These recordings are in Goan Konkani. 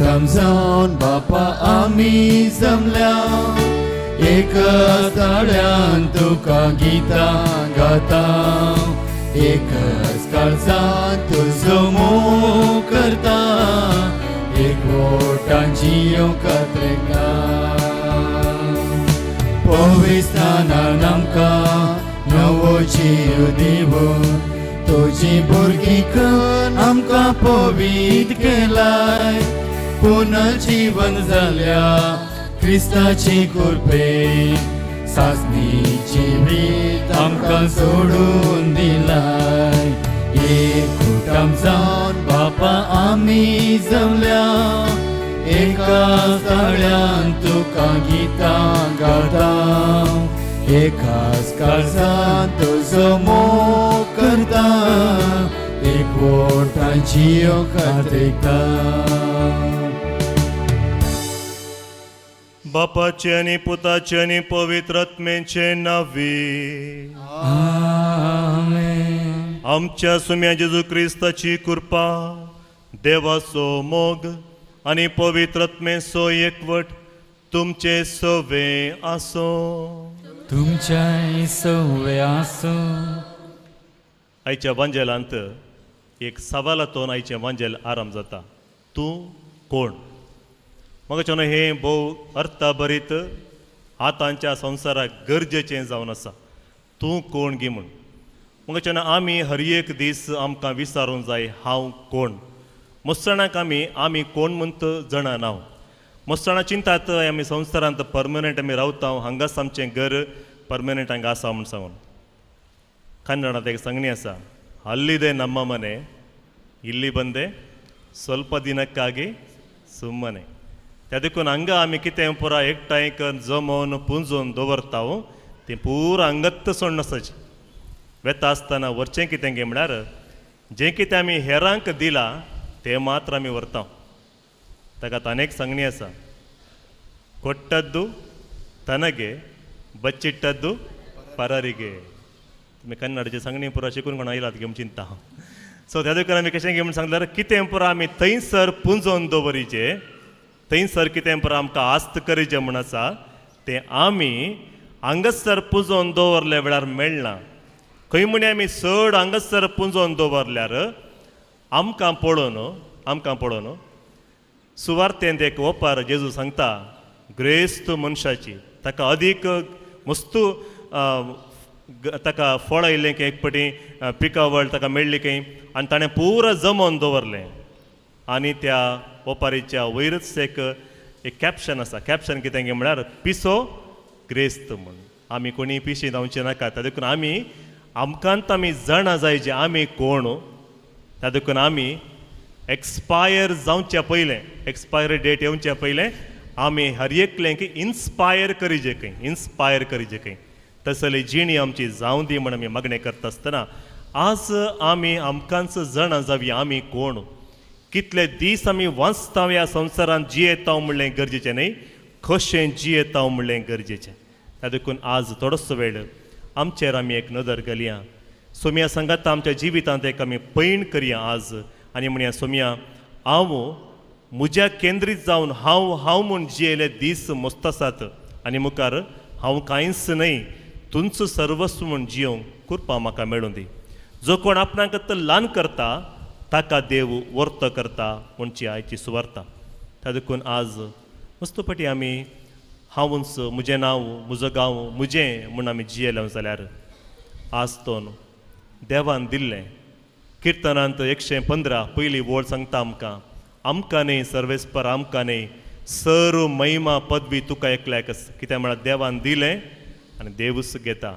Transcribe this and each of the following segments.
कुटुंब जावन बापा आमी जमल्या, एकाच ताळ्यान तुका गितां गाता, एकच काळजान तुजो मोग करता, एकवटान जियोंक कात्रेकता. पवित्रस्थानान आमकां नवो जीव दिवन तुजी भुरगीं कर आमकां पवित्र केलाय, पुनर्जीवन जाल्या क्रिस्ताची कृपे, सासणी जिवीत आमकां सोडून दिलाय. एक कुटुंब जावन बापा आमी जमल्या, एकाच ताळ्यान तुका गितां गाता, एकाच काळजान तुजो मोग करता, एकवटान जियोंक कात्रेकता. बापाचे आनी पुताचे आनी पवित्र आत्म्याचे नांवी आमेन. आमच्या सुम्या जेजू क्रिस्ताची कृपा, देवाचो मोग आनी पवित्र आत्म्याचो एकवट तुमचे सवे आसूं. तुमच्याय सवे आसूं. आयच्या वांजेलांत एक सवालातून आयचें वांजेल आराम जाता, तूं कोण? म्हाका न्हू हें भोव अर्थभरीत आतांच्या संवसाराक गरजेचें जावन आसा, तूं कोण गी म्हूण. म्हाका न्हू आमी हर एक दीस आमकां विचारूंक जाय, हांव कोण? मस्ताणाक आमी आमी कोण म्हणत जाणा ना. मस्ताणा चिंतात आमी संवसारांत परमनंट आमी रावता, हांगाच आमचें घर परमनंट हांगा आसा म्हूण सांगून. कन्नडांत एक सांगणी आसा, ಅಲ್ಲಿದೆ ನಮ್ಮ ಮನೆ, ಇಲ್ಲಿ ಬಂದೆ ಸ್ವಲ್ಪ ದಿನಕ್ಕಾಗಿ ಸುಮ್ಮನೆ. त्या देखून हांगा आमी कितें पुरा एकठांय करून जमोवन पुंजोवन दवरता तें पुरा हांगाच सोडून आसाचें. वेता आसतना व्हरचें कितें गे म्हळ्यार जें कितें आमी हेरांक दिलां तें मात्र आमी व्हरता. ताका अनेक सांगणी आसा, ಕೊಟ್ಟದ್ದು ತನಗೆ, ಬಚ್ಚಿಟ್ಟದ್ದು ಪರರಿಗೆ. तुमी कन्नडचे सांगणी पुरा शिकून कोण आयलात गे म्हूण चिंता. सो त्या देखून आमी कशें गे म्हूण सांगल्यार कितें पुरा आमी थंयसर पुंजोवन दवरिचें, थंयसर कितें पुरा आमकां आस्त करिचें म्हूण आसा तें आमी हांगासर पुंजोवन दवरल्या वेळार मेळना. खंय म्हणी आमी चड हांगासर पुंजोवन दवरल्यार आमकां पळोवन, आमकां पळोवन सुवार्थेंत एक ओपार जेजू सांगता, ग्रेस्त मनशाची ताका अदीक वस्तू ताका फळ आयिल्लें की एक पटी पिकावळ ताका मेळ्ळी खंय आनी ताणें पुरा जमोवन दवरलें. आनी त्या ओपारीच्या वयरच एक एक कॅप्शन आसा, कॅप्शन कितें गे म्हळ्यार पिसो ग्रेस्त म्हूण. आमी कोणी पिशी जावचें नाका, त्या देखून आमी आमकांत आमी जाणा जाय जे आमी कोण. त्या देखून आमी एक्सपायर जावच्या पयलें, एक्सपायरी डेट येवच्या पयलें आमी हर एकलें की इन्स्पायर करिजे खंय, इन्स्पायर करिजे खंय. तसली जिणी आमची जावं दी म्हण आमी मागणें करता आसतना आज आमी आमकांच जाणा जावया आमी कोण. कितले दीस आमी वाचता ह्या संवसारांत जियेता म्हणलें गरजेचें न्हय, कशें जियेता म्हणलें गरजेचें. त्या देखून आज थोडोसो वेळ आमचेर आमी एक नदर घालया, सोम्या सांगाता आमच्या जिवितांत एक आमी पैण करया आज आनी म्हणया, सोम्या हांव म्हज्या केंद्रीत जावन हांव हांव म्हूण जियेले दीस मस्त आसात आनी मुखार हांव कांयच न्हय, तुमचो सर्वस्व म्हूण जियोंक कृपा म्हाका मेळूं दी. जो कोण आपणाक ल्हान करता ताका देव वर्त करता म्हणची आयची सुवार्ता. त्या देखून आज मस्तपटी आमी हांवूच म्हजें नांव म्हजो गांव म्हजें म्हूण आमी जियेले जाल्यार आज तो देवान दिल्लें किर्तनांत 115 पयली वळ सांगता आमकां, आमकां न्हय सर्वेस्पर आमकां न्हय, सर्व महिमा पदवी तुका एकल्याक. कित्याक म्हळ्यार देवान दिलें आनी देवूच घेता.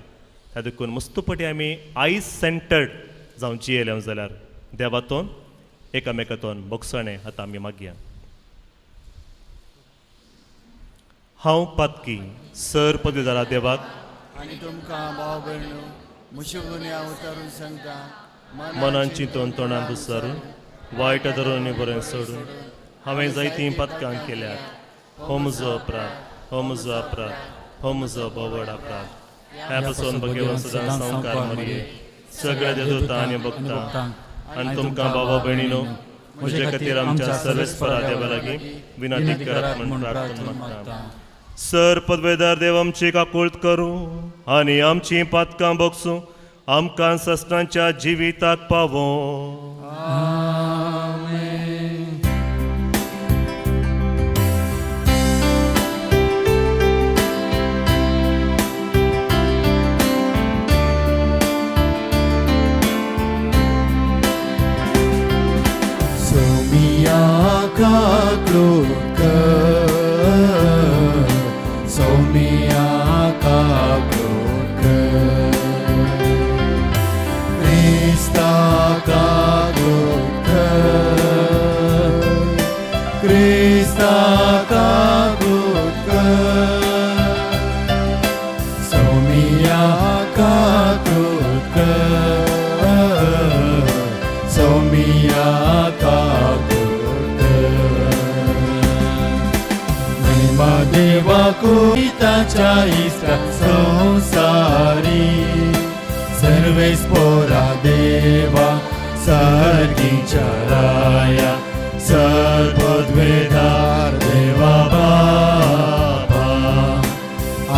त्या देखून मस्तपटी आमी आयज सेंटर्ड जावन जियेले जाल्यार देवातोन एकामेकातोन भोगसणें आतां आमी मागया. हांव पातकी सर पदवीदारा देवाक आनी तुमकां भाव भयणो म्हज्या गुन्यांव उतारून सांगता, मनान चिंतून तोंडान दुसारून वायट धरून आनी बरें सोडून हांवें जायतीं पातकां केल्यात. हो म्हजो अपराध, हो म्हजो अपराध, हो म्हजो भोव व्हड अपराध. ह्या पासून भगेवन सदां संवकार मरये सगळ्या देवता आनी भक्तां आनी तुमकां बाबा भयणीनो म्हजे खातीर आमच्या सर्वेस्परा देवा लागीं विनंती करात म्हूण प्रार्थना मागता. सर पदवेदार देव आमची काकूळत करूं आनी आमची पातकां भोगसूं आमकां ससनाच्या जिविताक पावों. काकूळत कर, सोमिया काकूळत कर, क्रिस्ता काकूळत कर, क्रिस्ता काकूळत कर, सोमिया काकूळत कर, सोमिया काकूळत. देवा कुताच्या इश्टा संसारी सर्वेस्पोरा देवा सर्गीच्या राया सर्वद्वेदार देवा बापा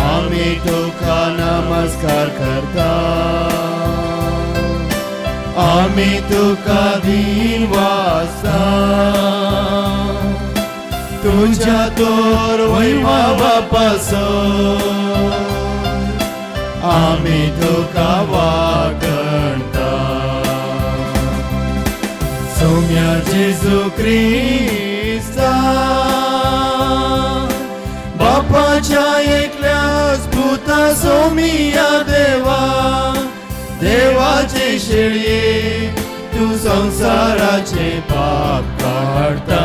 आमी तुका नमस्कार करता, आमी तुका दिनवासा, तुझ्या तोर वैमा बापासो आमी तुका वागणता. सोम्या जेजू क्रिस्ता बापाच्या एकल्याच पुता सोमिया देवा देवाचे शेळये तूं संवसाराचे पाप काडटा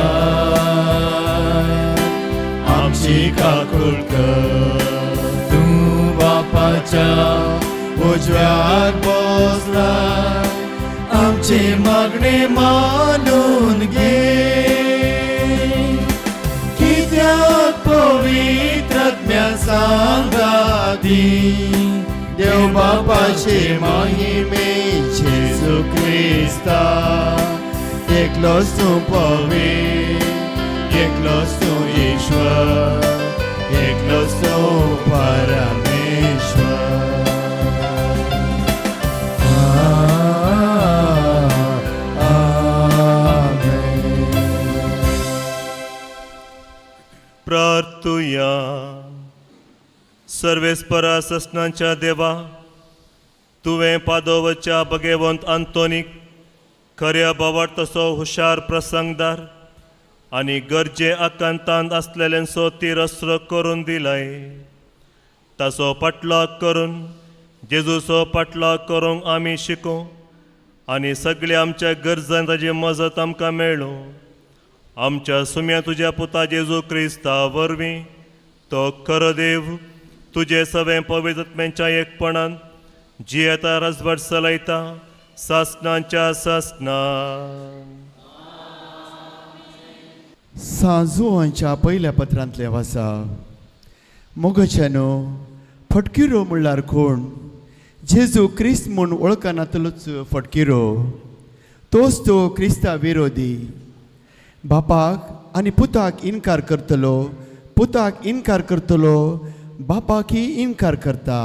आमची काकूळत कर. तूं बापाच्या उजव्याक बसला आमचे मागणे मानून घे, कित्याक पवित्र आत्म्या सांगाती देव बापाचे महिमे जेजू क्रिस्ता एकलोच तूं पवित्र, एकलोच तूं ईश्वर, एकलोच तूं परमेश्वर. प्रार्थुया. सर्वेस्परा ससनांच्या देवा, तुवें पादोवच्या भगेवंत आंतोनीक खऱ्या भावार्थाचो हुशार प्रसंगदार आनी गरजे आकांतांत आसलेल्यांचो तिरस्र करून दिलाय. ताचो पाटलाग करून जेजूचो पाटलाग करूंक आमी शिकूं आनी सगळ्या आमच्या गरजांक ताजी मजत आमकां मेळूं. आमच्या सुम्या तुज्या पुता जेजू क्रिस्ता वरवीं तो खरो देव तुजे सवें पवित्र आत्म्यांच्या एकपणान जियेता राजवट चलयता सासनाच्या सासना. सांजुवांच्या पयल्या पत्रांतलें वासा. मोगाच्यानो, फटकिरो म्हणल्यार कोण? जेजू क्रिस्त म्हूण वळखनातलोच फटकिरो, तोच तो क्रिस्ता विरोधी. बापाक आनी पुताक इनकार करतलो, पुताक इनकार करतलो बापाकय इनकार करता.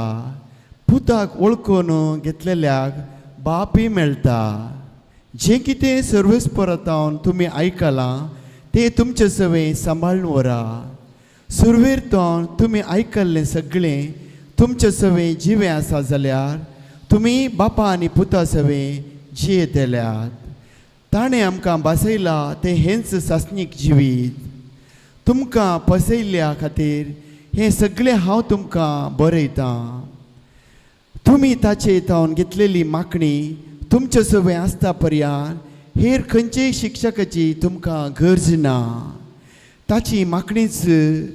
पुताक वळखून घेतलेल्याक बापूय मेळटा. जें कितें सर्वेस्परांत तुमी आयकलां तें तुमचे सवें सांबाळून व्हरा. सुरवेर तो तुमी आयकल्लें सगळें तुमचे सवें जिवें आसा जाल्यार तुमी बापा आनी पुता सवें जियेतल्यात. ताणें आमकां भासयलां तें हेंच सासणीक जिवीत. तुमकां पसयल्ल्या खातीर हें सगळें हांव तुमकां बरयतां. तुमी ताचे तावन घेतलेली मागणी तुमचे सवें आसता पर्यंत हेर खंयचेय शिक्षकाची तुमकां गरज ना. ताची मागणीच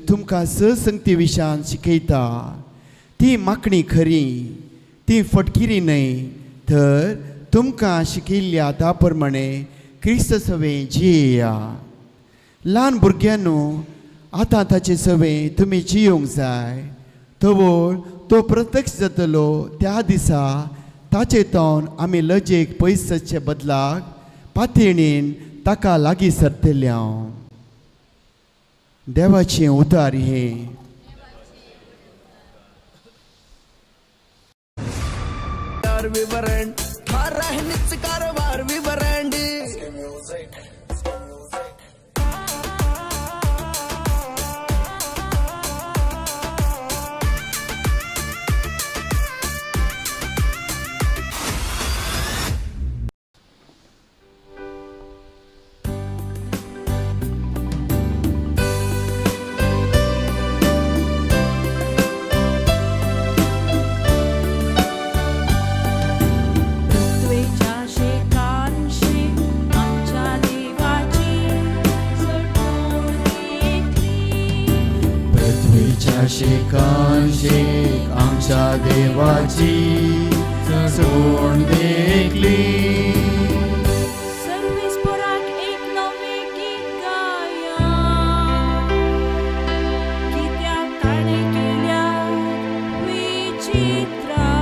तुमकां ससंगती विशयान शिकयता. ती मागणी खरी, ती फटकिरी न्हय, तर तुमकां शिकयल्ल्या त्या प्रमाणे क्रिस्त सवें जियेया. ल्हान भुरग्यांनो, आतां ताचे सवें तुमी जियोंक जाय. तवळ तो प्रत्यक्ष जातलो त्या दिसा ताचे तावन आमी लजेक पयस जावचे बदलाक पातयेणीन ताका लागीं सरतल्या. देवाचें उतार हें. शेकांशेक आमच्या देवाची चडवण देखली. सर्वेस्पराक एक नवें गीत गाया, कित्याक ताणें केल्या विचित्रां.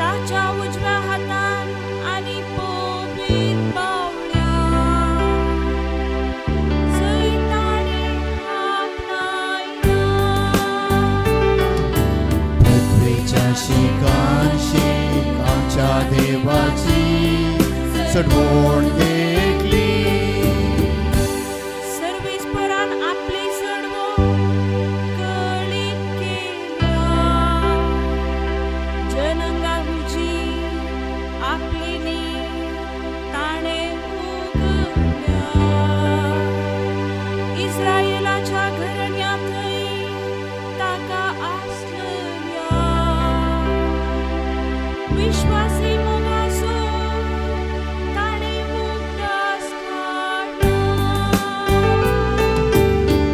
ताच्या उजव्या हातान आनी पवित्र पावल्या जंय ताणें आपणायल्या. पृथ्वेच्या शेकांशेक आमच्या देवाची चडवण देखली. सर्वेस्परान आपली चडवण कळीत केल्या, जनंगाहुची आपली नीत ताणें उगडल्या. इस्रायलाच्या घराण्यांतय ताका आसलेल्या विश्वासी मोगाचो ताणें उगडास काडला.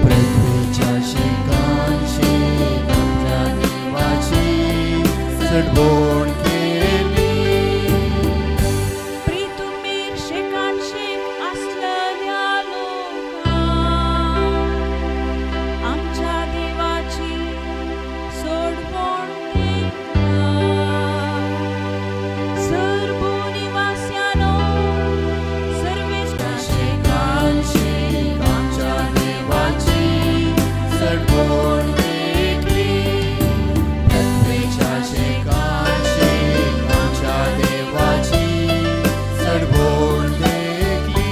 पृथ्वेच्या शेकांशेक आमच्या देवाची चडवण केली. प्रितुमेर शेकान शेक आसलेल्या लोकांक आमच्या देवाची सोडवण देखला. सर्व निवास्यानो सर्वेस्परा शेकांशेक आमच्या देवाची चडवण देखली. पृथ्वेच्या शेकांशेक आमच्या देवाची चडवण देखली.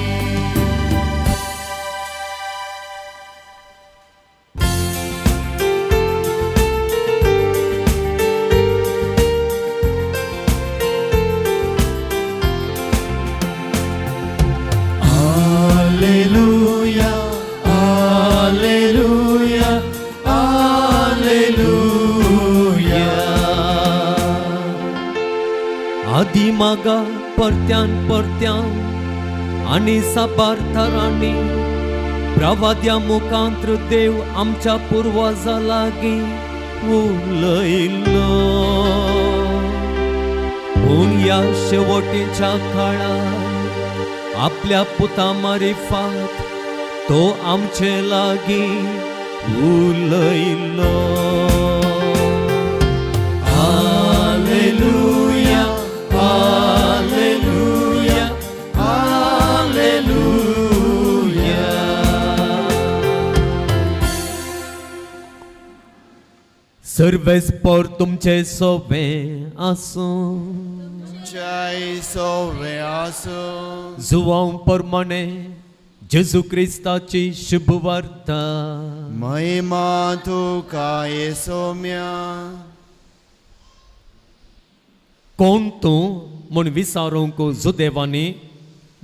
Alleluia, Alleluia, Alleluia. आदी मागा परत्यान परत्यान आनी साबार थरांनी प्रवाद्या मुखांत्र देव आमच्या पुर्वजा लागीं उलयलो. पूण ह्या शेवटीच्या काळार आपल्या पुता मारिफात तो आमचे लागीं उलयलो. Alleluia, Alleluia, Alleluia. सर्वेस्पर तुमचे सोबे आसूं. तुमच्याय सोवे आसूं. जुवांव परमाणे जेजू क्रिस्ताची शुभवार्ता. महिमा तुका येसोम्या. कोण तूं म्हूण विचारूंक जुदेवांनी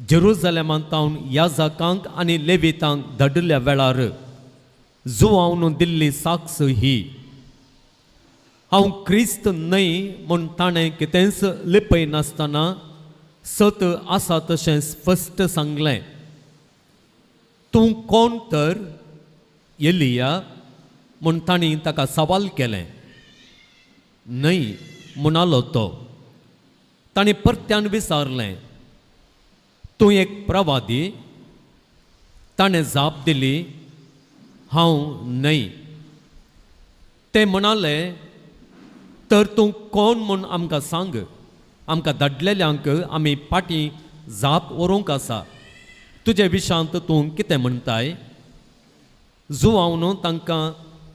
जेरुजलेमांतावन याजकांक आनी लेवितांक धाडिल्ल्या वेळार जुवावन दिल्ली साक्ष ही, हांव क्रिस्त न्हय म्हूण ताणें कितेंच लिपयनासतना सत आसा तशें स्पश्ट सांगलें. तूं कोण तर एलिया म्हूण तांणी ताका सवाल केलें. न्हय म्हणालो तो. ताणें परत्यान विचारलें, तूं एक प्रवादी? ताणें जाप दिली, हांव न्हय. ते म्हणाले, तर तूं कोण म्हूण आमकां सांग, आमकां धाडलेल्यांक आमी फाटीं जाप व्हरूंक आसा. तुजे विशांत तूं कितें म्हणटाय? जुवावन तांकां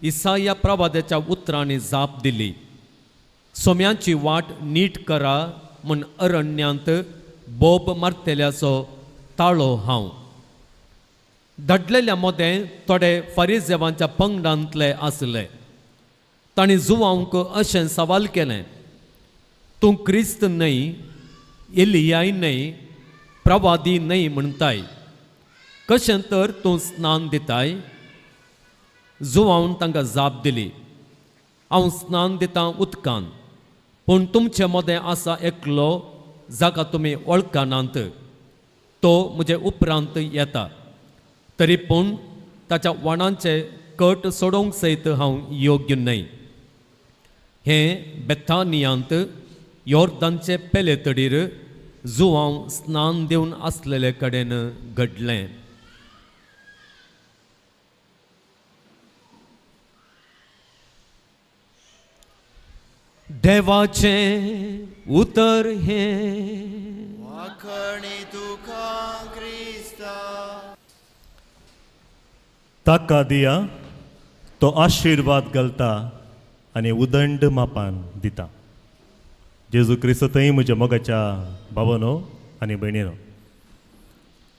इसाया प्रवाद्याच्या उतरांनी जाप दिली, सोम्याची वाट नीट करा म्हूण अरण्यांत बोब मारतल्याचो ताळो हांव. धाडलेल्या मदें थोडे फारिजेवांच्या पंगडांतले आसले. तांणी जुवांक अशें सवाल केलें, तूं क्रिस्त न्हय, एलियाय न्हय, प्रवादी न्हय म्हणटाय, कशें तर तूं स्नान दिताय? जुवान तांकां जाप दिली, हांव स्नान दितां उदकान, पूण तुमचे मदें आसा एकलो जाका तुमी वळखनात, तो म्हजे उपरांत येता, तरी पूण ताच्या वाणांचे कट सोडोवंक सयत हांव योग्य न्हय. हें बेथानियांत योर्दानचे पेले तडीर जुवांव स्नान दिवन आसलेले कडेन घडलें. देवाचें उतर हें. वाखणी तुका क्रिस्ता. ताका दिया तो आशिर्वाद घालता आनी उदंड मापान दिता. जेजू क्रिस्त थंय म्हज्या मोगाच्या भावानो आनी भयणीनो,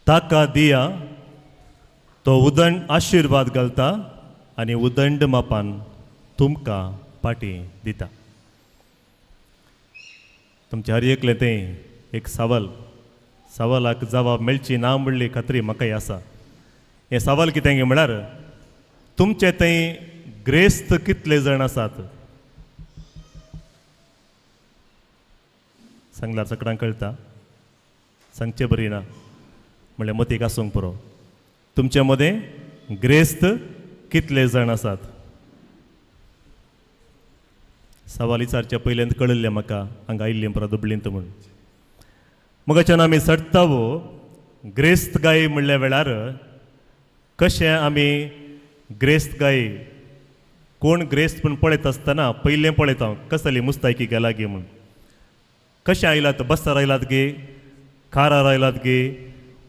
ताका दिया तो उदंड आशिर्वाद घालता आनी उदंड मापान तुमकां पाटी दिता. तुमच्या हर एकलें तें एक सवाल, सवालाक जवाब मेळची ना म्हणली खात्री म्हाकाय आसा. हें सवाल कितें म्हळ्यार तुमचे थंय ग्रेस्त कितले जाण आसात? सांगल्यार सगळ्यांक कळटा, सांगचें बरी ना म्हणल्यार मतीक आसूंक पुरो. तुमचे मदें ग्रेस्त कितले जाण आसात? सवाल विचारच्या पयल्यान कळिल्लें म्हाका हांगा आयिल्लें परत दुबळींत म्हूण. मगाच्यान आमी चडटावो ग्रेस्त गाय म्हणल्या वेळार कशें आमी ग्रेस्त गाय कोण ग्रेस्त म्हूण पळयता आसतना पयलें पळयता कसली मुस्तायकी गेला गी म्हूण, कशें आयलात, बसार आयलात गे, कारार आयलात गे,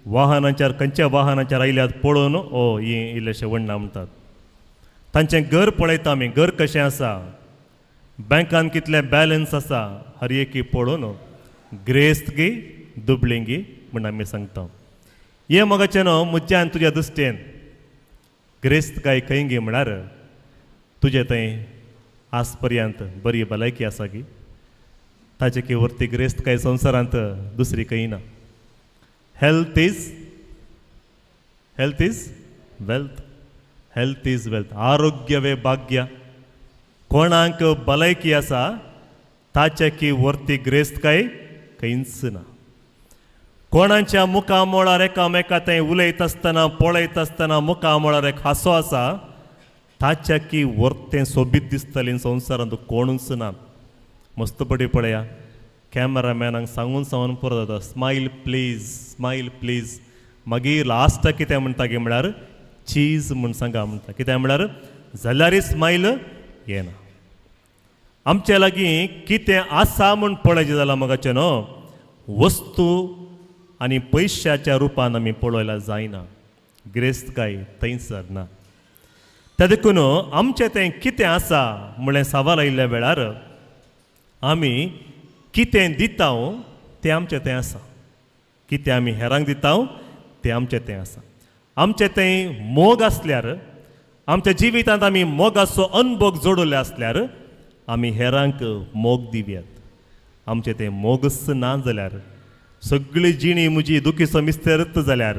वाहनांच्यार खंयच्या वाहनांचेर आयल्यात पळोवन ओ ही इल्लेशें वण्णा म्हणटात. तांचें घर पळयता आमी, घर कशें आसा, बँकान कितलें बॅलन्स आसा, हर एकी पळोवन ग्रेस्त गी दुबळी गी म्हूण आमी सांगता. हें मगाचें न्हू म्हज्या आनी तुज्या दृश्टेन ग्रेस्त काय खंय गी म्हळ्यार तुजें थंय आज पर्यंत बरी भलायकी आसा गी, ताचे की वरती ग्रेस्त काय संवसारांत दुसरी खंय ना. Health is health is wealth, health is wealth. आरोग्य वे भाग्य. कोणाक भलायकी आसा ताचे की वरती ग्रेस्त काय खंयच ना. कोणाच्या मुखामळार एकामेका थंय उलयत आसतना पळयत आसतना मुखामळार एक हांसो आसा ताच्या की वरतें सोबीत दिसतलें संवसारांत कोणूच ना. मस्तपटी पळया कॅमेरामॅनाक सांगून सांगून पुरो जाता, स्मायल प्लीज स्मायल प्लीज. मागीर लास्टाक कितें म्हणटा की म्हळ्यार चीज म्हूण सांगा म्हणटा. कितें म्हळ्यार जाल्यारय स्मायल येना. आमचे लागीं कितें आसा म्हूण पळयचें जाल्यार मगाचें न्हू वस्तू आनी पयशाच्या रुपान आमी पळयल्यार जायना, ग्रेस्त काय थंयसर ना. त्या देखून आमचें तें कितें आसा म्हणलें सवाल आयिल्ल्या वेळार आमी कितें दिता तें आमचें तें आसा, कितें आमी हेरांक दिता तें आमचें तें आसा. आमचें तें मोग आसल्यार, आमच्या जिवितांत आमी मोगाचो अनभोग जोडले आसल्यार आमी हेरांक मोग दिवयात. आमचें तें मोगच ना जाल्यार सगळी जिणी म्हजी दुखीचो मिस्तेरच जाल्यार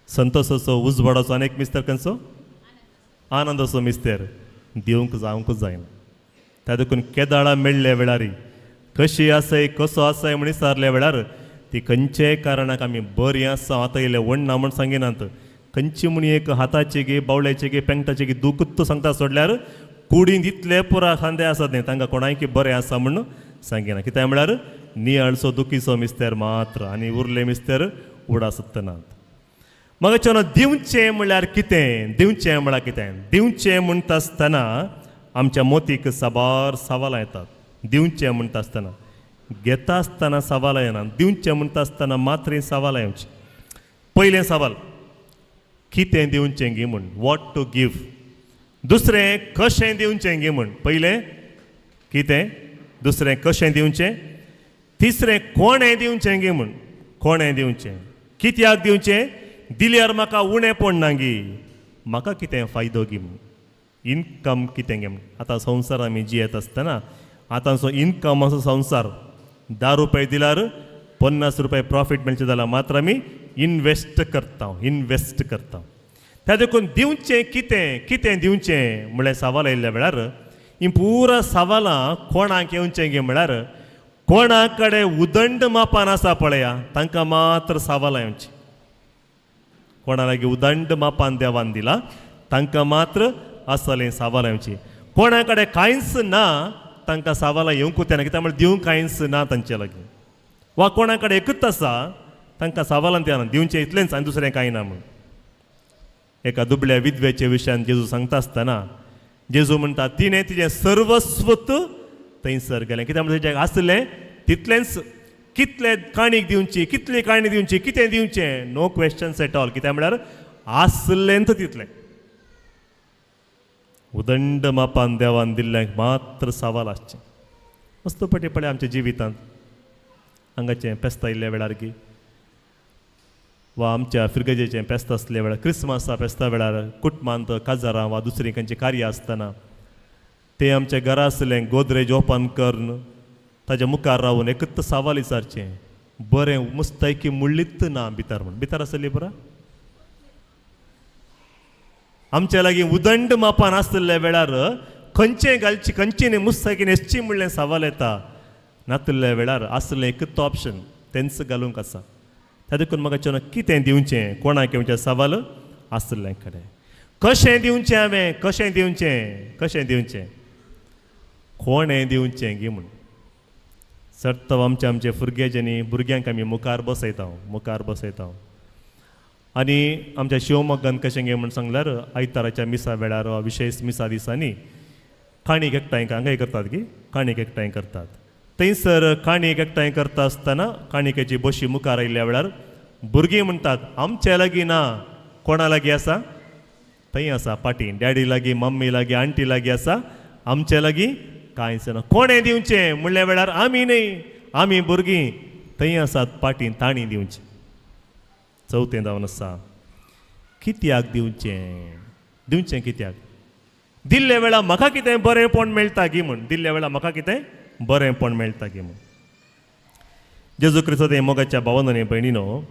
संतोसाचो उजवाडाचो आनी एक मिस्तेर खंयचो आनंदाचो मिस्तेर दिवंक जावंकच जायना. त्या देखून केदाळा मेळ्ळ्या वेळार कशी आसाय कसो आसाय म्हण विचारल्या वेळार ती खंयच्याय कारणाक आमी बरी आसा आतां इल्लें वण्णा म्हूण सांगिनात. खंयची म्हूण एक हाताची गे बावल्याची गे पेंगटाची गे दुखूच सांगता सोडल्यार कुडींत इतले पुरा खांदे आसात न्ही तांकां कोणायकी बरें आसा म्हूण सांगिना. कित्याक म्हळ्यार नियाळचो दुखीचो मिस्तेर मात्र आनी उरले मिस्तेर उडासतनात. मग दिवचें म्हणल्यार कितें, दिवचें म्हळ्यार कितें, दिवचें म्हणटा आसतना आमच्या मोतीक साबार सवालां येतात. दिवचें म्हणटा आसतना घेता आसतना सवालां येना, दिवचें म्हणटा आसतना मात्र सवालां येवचीं. पयलें सवाल कितें दिवचें गी म्हूण, what to give. दुसरें कशें दिवचें गी म्हूण, पयलें कितें, दुसरें कशें दिवचें, तिसरें कोणें दिवचें गी म्हूण, कोणें दिवचें, कित्याक दिवचें, दिल्यार म्हाका उणें पडना गी, म्हाका कितें फायदो गी म्हूण, इनकम कितें गे म्हूण. आतां संवसार आमी जियेत आसतना आतांचो इनकम असो संवसार 10 रुपये दिल्यार 50 रुपये प्रॉफीट मेळचें जाल्यार मात्र आमी इनवेस्ट करता, इनवेस्ट करता. त्या देखून दिवचें कितें, कितें दिवचें म्हणल्यार सवाल आयिल्ल्या वेळार ही पुरा सवालां कोणाक येवचें गे म्हळ्यार कोणा कडेन उदंड मापान आसा पळया तांकां मात्र सवालां येवचीं. कोणा लागीं उदंड मापान देवान दिला तांकां मात्र असलें सवालां येवचीं. कोणा कडेन कांयच ना तांकां सवालां येवंकूच येना, कित्याक म्हळ्यार दिवंक कांयच ना तांचे लागीं. वा कोणा कडेन एकूच आसा तांकां सवालां येना, दिवचें इतलेंच आनी दुसरें कांय ना म्हूण. एका दुबळ्या विधवेच्या विशयान जेजू सांगता आसतना जेजू म्हणटा तिणें तिजें सर्वस्वत थंयसर गेलें, कित्याक म्हणल्यार तिजें आसलें तितलेंच. कितले काणीक दिवची, कितली काणी दिवची, कितें दिवचें, नो क्वेश्चन्स एट ऑल, कित्याक म्हळ्यार आसलेंच तितलें. उदंड मापान देवान दिल्लें मात्र सवाल आसचें. वस्तू पटी पळय आमच्या जिवितांत हांगाचें पेस्ता आयिल्ल्या वेळार की वा आमच्या फिरगजेचें पेस्त आसल्या वेळार, क्रिसमसा पेस्ता वेळार कुटुंबांत काजारां वा दुसरीं खंयचीं कार्य आसतना ते आमच्या घरा आसलें गोदरेज ओपन करून ताज्या मुखार रावन एकूच सवाल विचारचें, बरें मुस्तायकी मुळ्ळीच ना भितर म्हूण. भितर आसली बरा आमच्या लागीं उदंड मापान आसल्या वेळार खंयचें घालची, खंयची मुस्तायकी न्हेसची म्हणलें सवाल येता. नातिल्ल्या वेळार आसलें एकूच ऑप्शन तेंच घालूंक आसा. त्या देखून म्हाका चेडो कितें दिवचें, कोणाक येवचें सवाल आसलें कडेन, कशें दिवचें हांवें, कशें दिवचें, कशें दिवचें, कोणें दिवचें गी म्हूण. सर्त आमचे आमचे भुरग्याच्यानी भुरग्यांक आमी मुखार बसयता, मुखार बसयता. आनी आमच्या शिवमोग्गान कशें गे म्हूण सांगल्यार आयताराच्या मिसा वेळार वा विशेश मिसा दिसांनी काणीक एकठांय हांगाय करतात की काणीक एकठांय करतात. थंयसर काणीक एकठांय करता आसतना काणिकेची बशी मुखार आयिल्ल्या वेळार भुरगीं म्हणटात आमच्या लागीं ना, कोणा लागीं आसा, थंय आसा पाटी, डॅडी लागीं, मम्मी लागीं, आंटी लागीं आसा, आमच्या लागीं कांयच ना. कोणें दिवचें म्हणल्या वेळार आमी न्हय, आमी भुरगीं थंय आसात पाटी, तांणी दिवचें. चवथें जावन आसा कित्याक दिवचें, दिवचें कित्याक, दिल्ल्या वेळार म्हाका कितें बरेंपण मेळटा गी म्हूण, दिल्ल्या वेळार म्हाका कितें बरेंपण मेळटा गी म्हूण. जेजू क्रिस्त मोगाच्या भावांनी भयणीनो,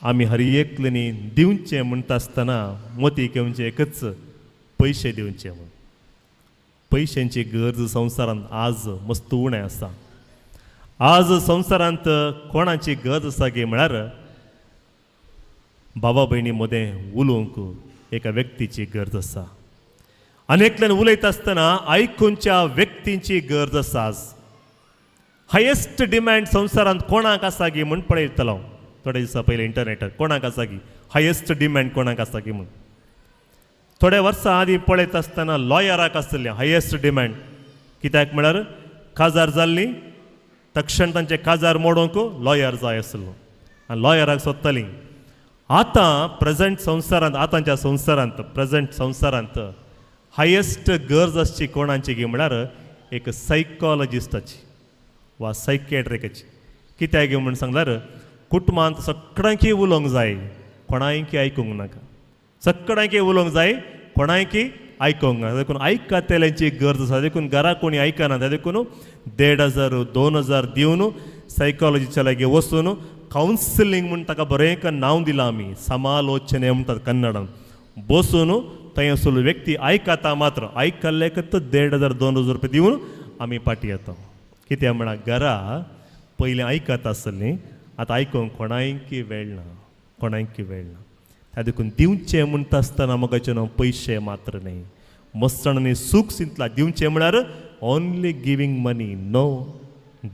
आमी हर एकल्यानी दिवचें म्हणटा आसतना मोती घेवचें एकच, पयशे दिवचे म्हूण. पयशांची गरज संवसारांत आज मस्त उणें आसा. आज संवसारांत कोणाची गरज आसा गी म्हळ्यार बाबा भयणी मदें उलोवंक एका व्यक्तीची गरज आसा. आनी एकल्यान उलयता आसतना आयकुच्या व्यक्तींची गरज आसा. आज हायेस्ट डिमांड संवसारांत कोणाक आसा गी म्हूण पळयतलो थोडे दिसां पयलीं इंटरनेटार, कोणाक आसा गी हायेस्ट डिमांड कोणाक आसा गी म्हूण. थोड्या वर्सां आदीं पळयत आसतना लॉयराक आसलें हायेस्ट डिमांड, कित्याक म्हळ्यार काजार जाल्ली तक्षण तांचें काजार मोडोवंक लॉयर जाय आसलो आनी लॉयराक सोदतालीं. आतां प्रेजंट संवसारांत, आतांच्या संवसारांत, प्रेजंट संवसारांत हायेस्ट गरज आसची कोणाची गी म्हळ्यार एक सायकोलॉजिस्टाची वा सायकेट्रिकाची. कित्याक म्हूण सांगल्यार कुटुंबांत सगळ्यांकी उलोवंक जाय, कोणायकी आयकूंक नाका, सगळ्यांकी उलोवंक जाय, कोणायकी आयकूंक नाका. देखून आयकतल्यांची गरज आसा. देखून घरा कोणी आयकना, देखून 1500 2000 दिवन सायकोलॉजीच्या लागीं वचून कावन्सिलींग म्हूण ताका बरें एक नांव दिलां आमी, समालोचने म्हणटात कन्नडान, बसून थंय आसलो व्यक्ती आयकता मात्र आयकल्ल्याकच 1500 2000 रुपया दिवन आमी पाटी येता. कित्याक म्हळ्यार घरा पयलीं आयकता आसलीं, आतां आयकूंक कोणायकी वेळ ना, कोणायकी वेळ ना. त्या देखून दिवचें म्हणटा आसतना म्हाका न्हू पयशे मात्र न्हय, मस्तणांनी सूख चिंतला. दिवचें म्हळ्यार only giving money, no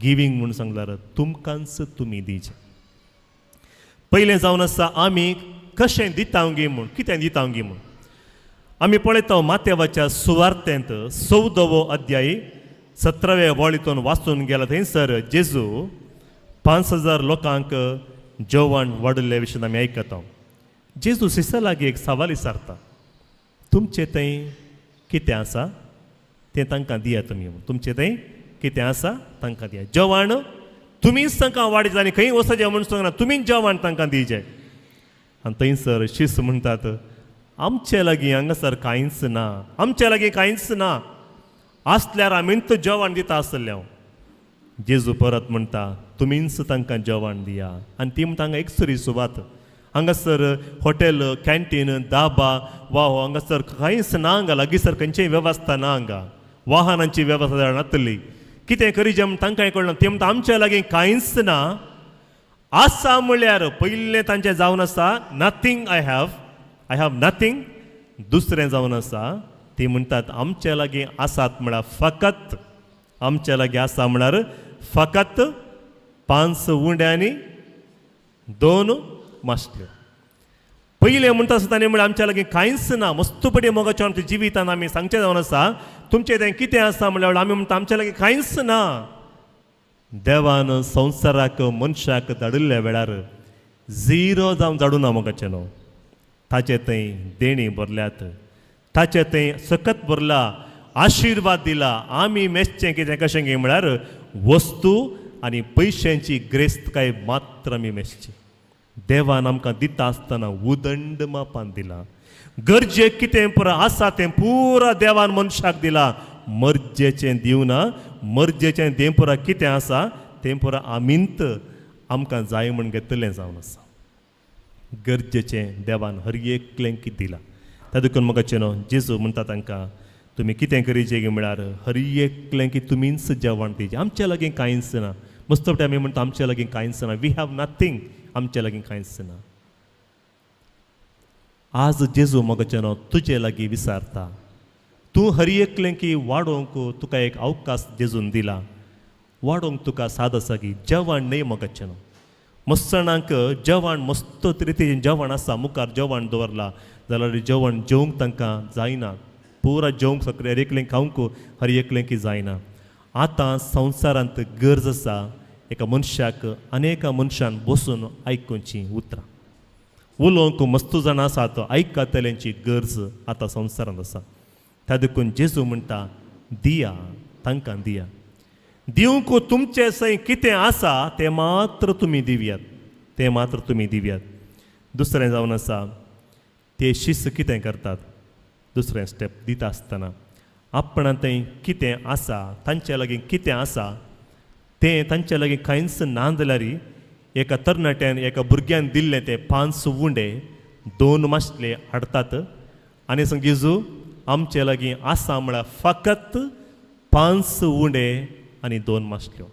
giving म्हूण सांगल्यार तुमकांच तुमी दिवचें. पयलें जावन आसा आमी कशें दिता गी म्हूण, कितें दिता गी म्हूण. आमी पळयता मातेवाच्या सुवार्तेंत 14वो अध्याय 17व्या वळीतून वाचून गेला थंयसर जेजू 5000 लोकांक जेवण वाडिल्ले विशीं आमी आयकता. जेजू शिसा लागीं एक सवाल विचारता, तुमचे थंय कितें आसा तें तांकां दिया तुमी, तुमचे थंय कितें आसा तांकां दिया जेवण, तुमीच तांकां वाडयता आनी खंय वचचें म्हूण सांगना, तुमीच जेवण तांकां दिवचें. आनी थंयसर शीस म्हणटात आमचे लागीं हांगासर कांयच ना, आमचे लागीं कांयच ना, आसल्यार आमीच जेवण दिता आसलें हांव. जेजू परत म्हणटा तुमीच तांकां जेवण दिया. आनी ती म्हणटा हांगा एकसुरी सुवात, हांगासर हॉटेल, कॅन्टीन, दाबा वा हांगासर कांयच ना, हांगा लागींसर खंयचीय वेवस्था ना, हांगा वाहनांची वेवस्था नातली, कितें करीचें म्हण तांकां कळना. ती म्हणटा आमच्या लागीं कांयच ना, आसा म्हळ्यार पयलें तांचें जावन आसा nothing I have, I have nothing. दुसरें जावन आसा ती म्हणटात आमच्या लागीं आसात म्हळ्यार फकत, आमच्या लागीं आसा म्हळ्यार फकत 5 उंडे आनी 2 मासल्यो. पयलें म्हणटा आसतना ताणें म्हळ्यार आमच्या लागीं कांयच ना. मस्तपटी मोगाच्या आमच्या जिवितान आमी सांगचें जावन आसा तुमचें तें कितें आसा म्हळ्यार आमी म्हणटा आमच्या लागीं कांयच ना. देवान संवसाराक मनशाक धाडिल्ल्या वेळार झिरो जावन धाडूना मोगाचें न्हू, ताचे थंय देणी भरल्यात, ताचे थंय सकत भरला, आशिर्वाद दिला. आमी मेजचें कितें कशें गे म्हळ्यार वस्तू आनी पयशांची ग्रेस्तकाय मात्र आमी मेजची. देवान आमकां दिता आसतना उदंड मापान दिला, गरजेक कितें पुरा आसा तें पुरा देवान मनशाक दिला, मर्जेचें दिवना, मर्जेचें दें पुरा कितें आसा तें पुरा आमींत आमकां जाय म्हूण घेतलें जावन आसा. गरजेचें देवान हर एकल्यांक दिला. त्या देखून म्हाका न्हू जेजू म्हणटा तांकां तुमी कितें करीचें गे म्हळ्यार हर एकल्यांक तुमीच जेवण दिवचें. आमच्या लागीं कांयच ना. मस्त आमी म्हणटा आमच्या लागीं कांयच ना, we have nothing, आमच्या लागीं कांयच ना. आज जेजू म्हाका न्हू तुजे लागीं विचारता, तूं हर एकल्यांक वाडोवंक तुका एक अवकाश जेजून दिला, वाडोवंक तुका साद आसा की जेवण न्हय म्हाका न्हू. मस्तणांक जेवण मस्त रितीचें जेवण आसा, मुखार जेवण दवरलां जाल्यार जेवण जेवंक तांकां जायना, पुरा जेवंक सगळें हर एकलें खावंक हर एकलें जायना. आतां संवसारांत गरज आसा एका मनशाक आनी एका मनशान बसून आयकुचीं उतरां, उलोवंक मस्त जाणां आसात, आयकतल्यांची गरज आतां संवसारांत आसा. त्या देखून जेजू म्हणटा दिया तांकां दिया, दिवंक तुमचे सय कितें आसा तें मात्र तुमी दिवयात, तें मात्र तुमी दिवयात. दुसरें जावन आसा ते शिस्त कितें करतात, दुसरें स्टेप दिता आसतना आपणा थंय कितें आसा, तांचे लागीं कितें आसा तें तांचे लागीं कांयच ना जाल्यार एका तरणाट्यान एका भुरग्यान दिल्लें तें 5 उंडे 2 मासले हाडटात आनी सांग जेजू आमचे लागीं आसा म्हळ्यार फकत 5 उंडे आनी 2 मासल्यो.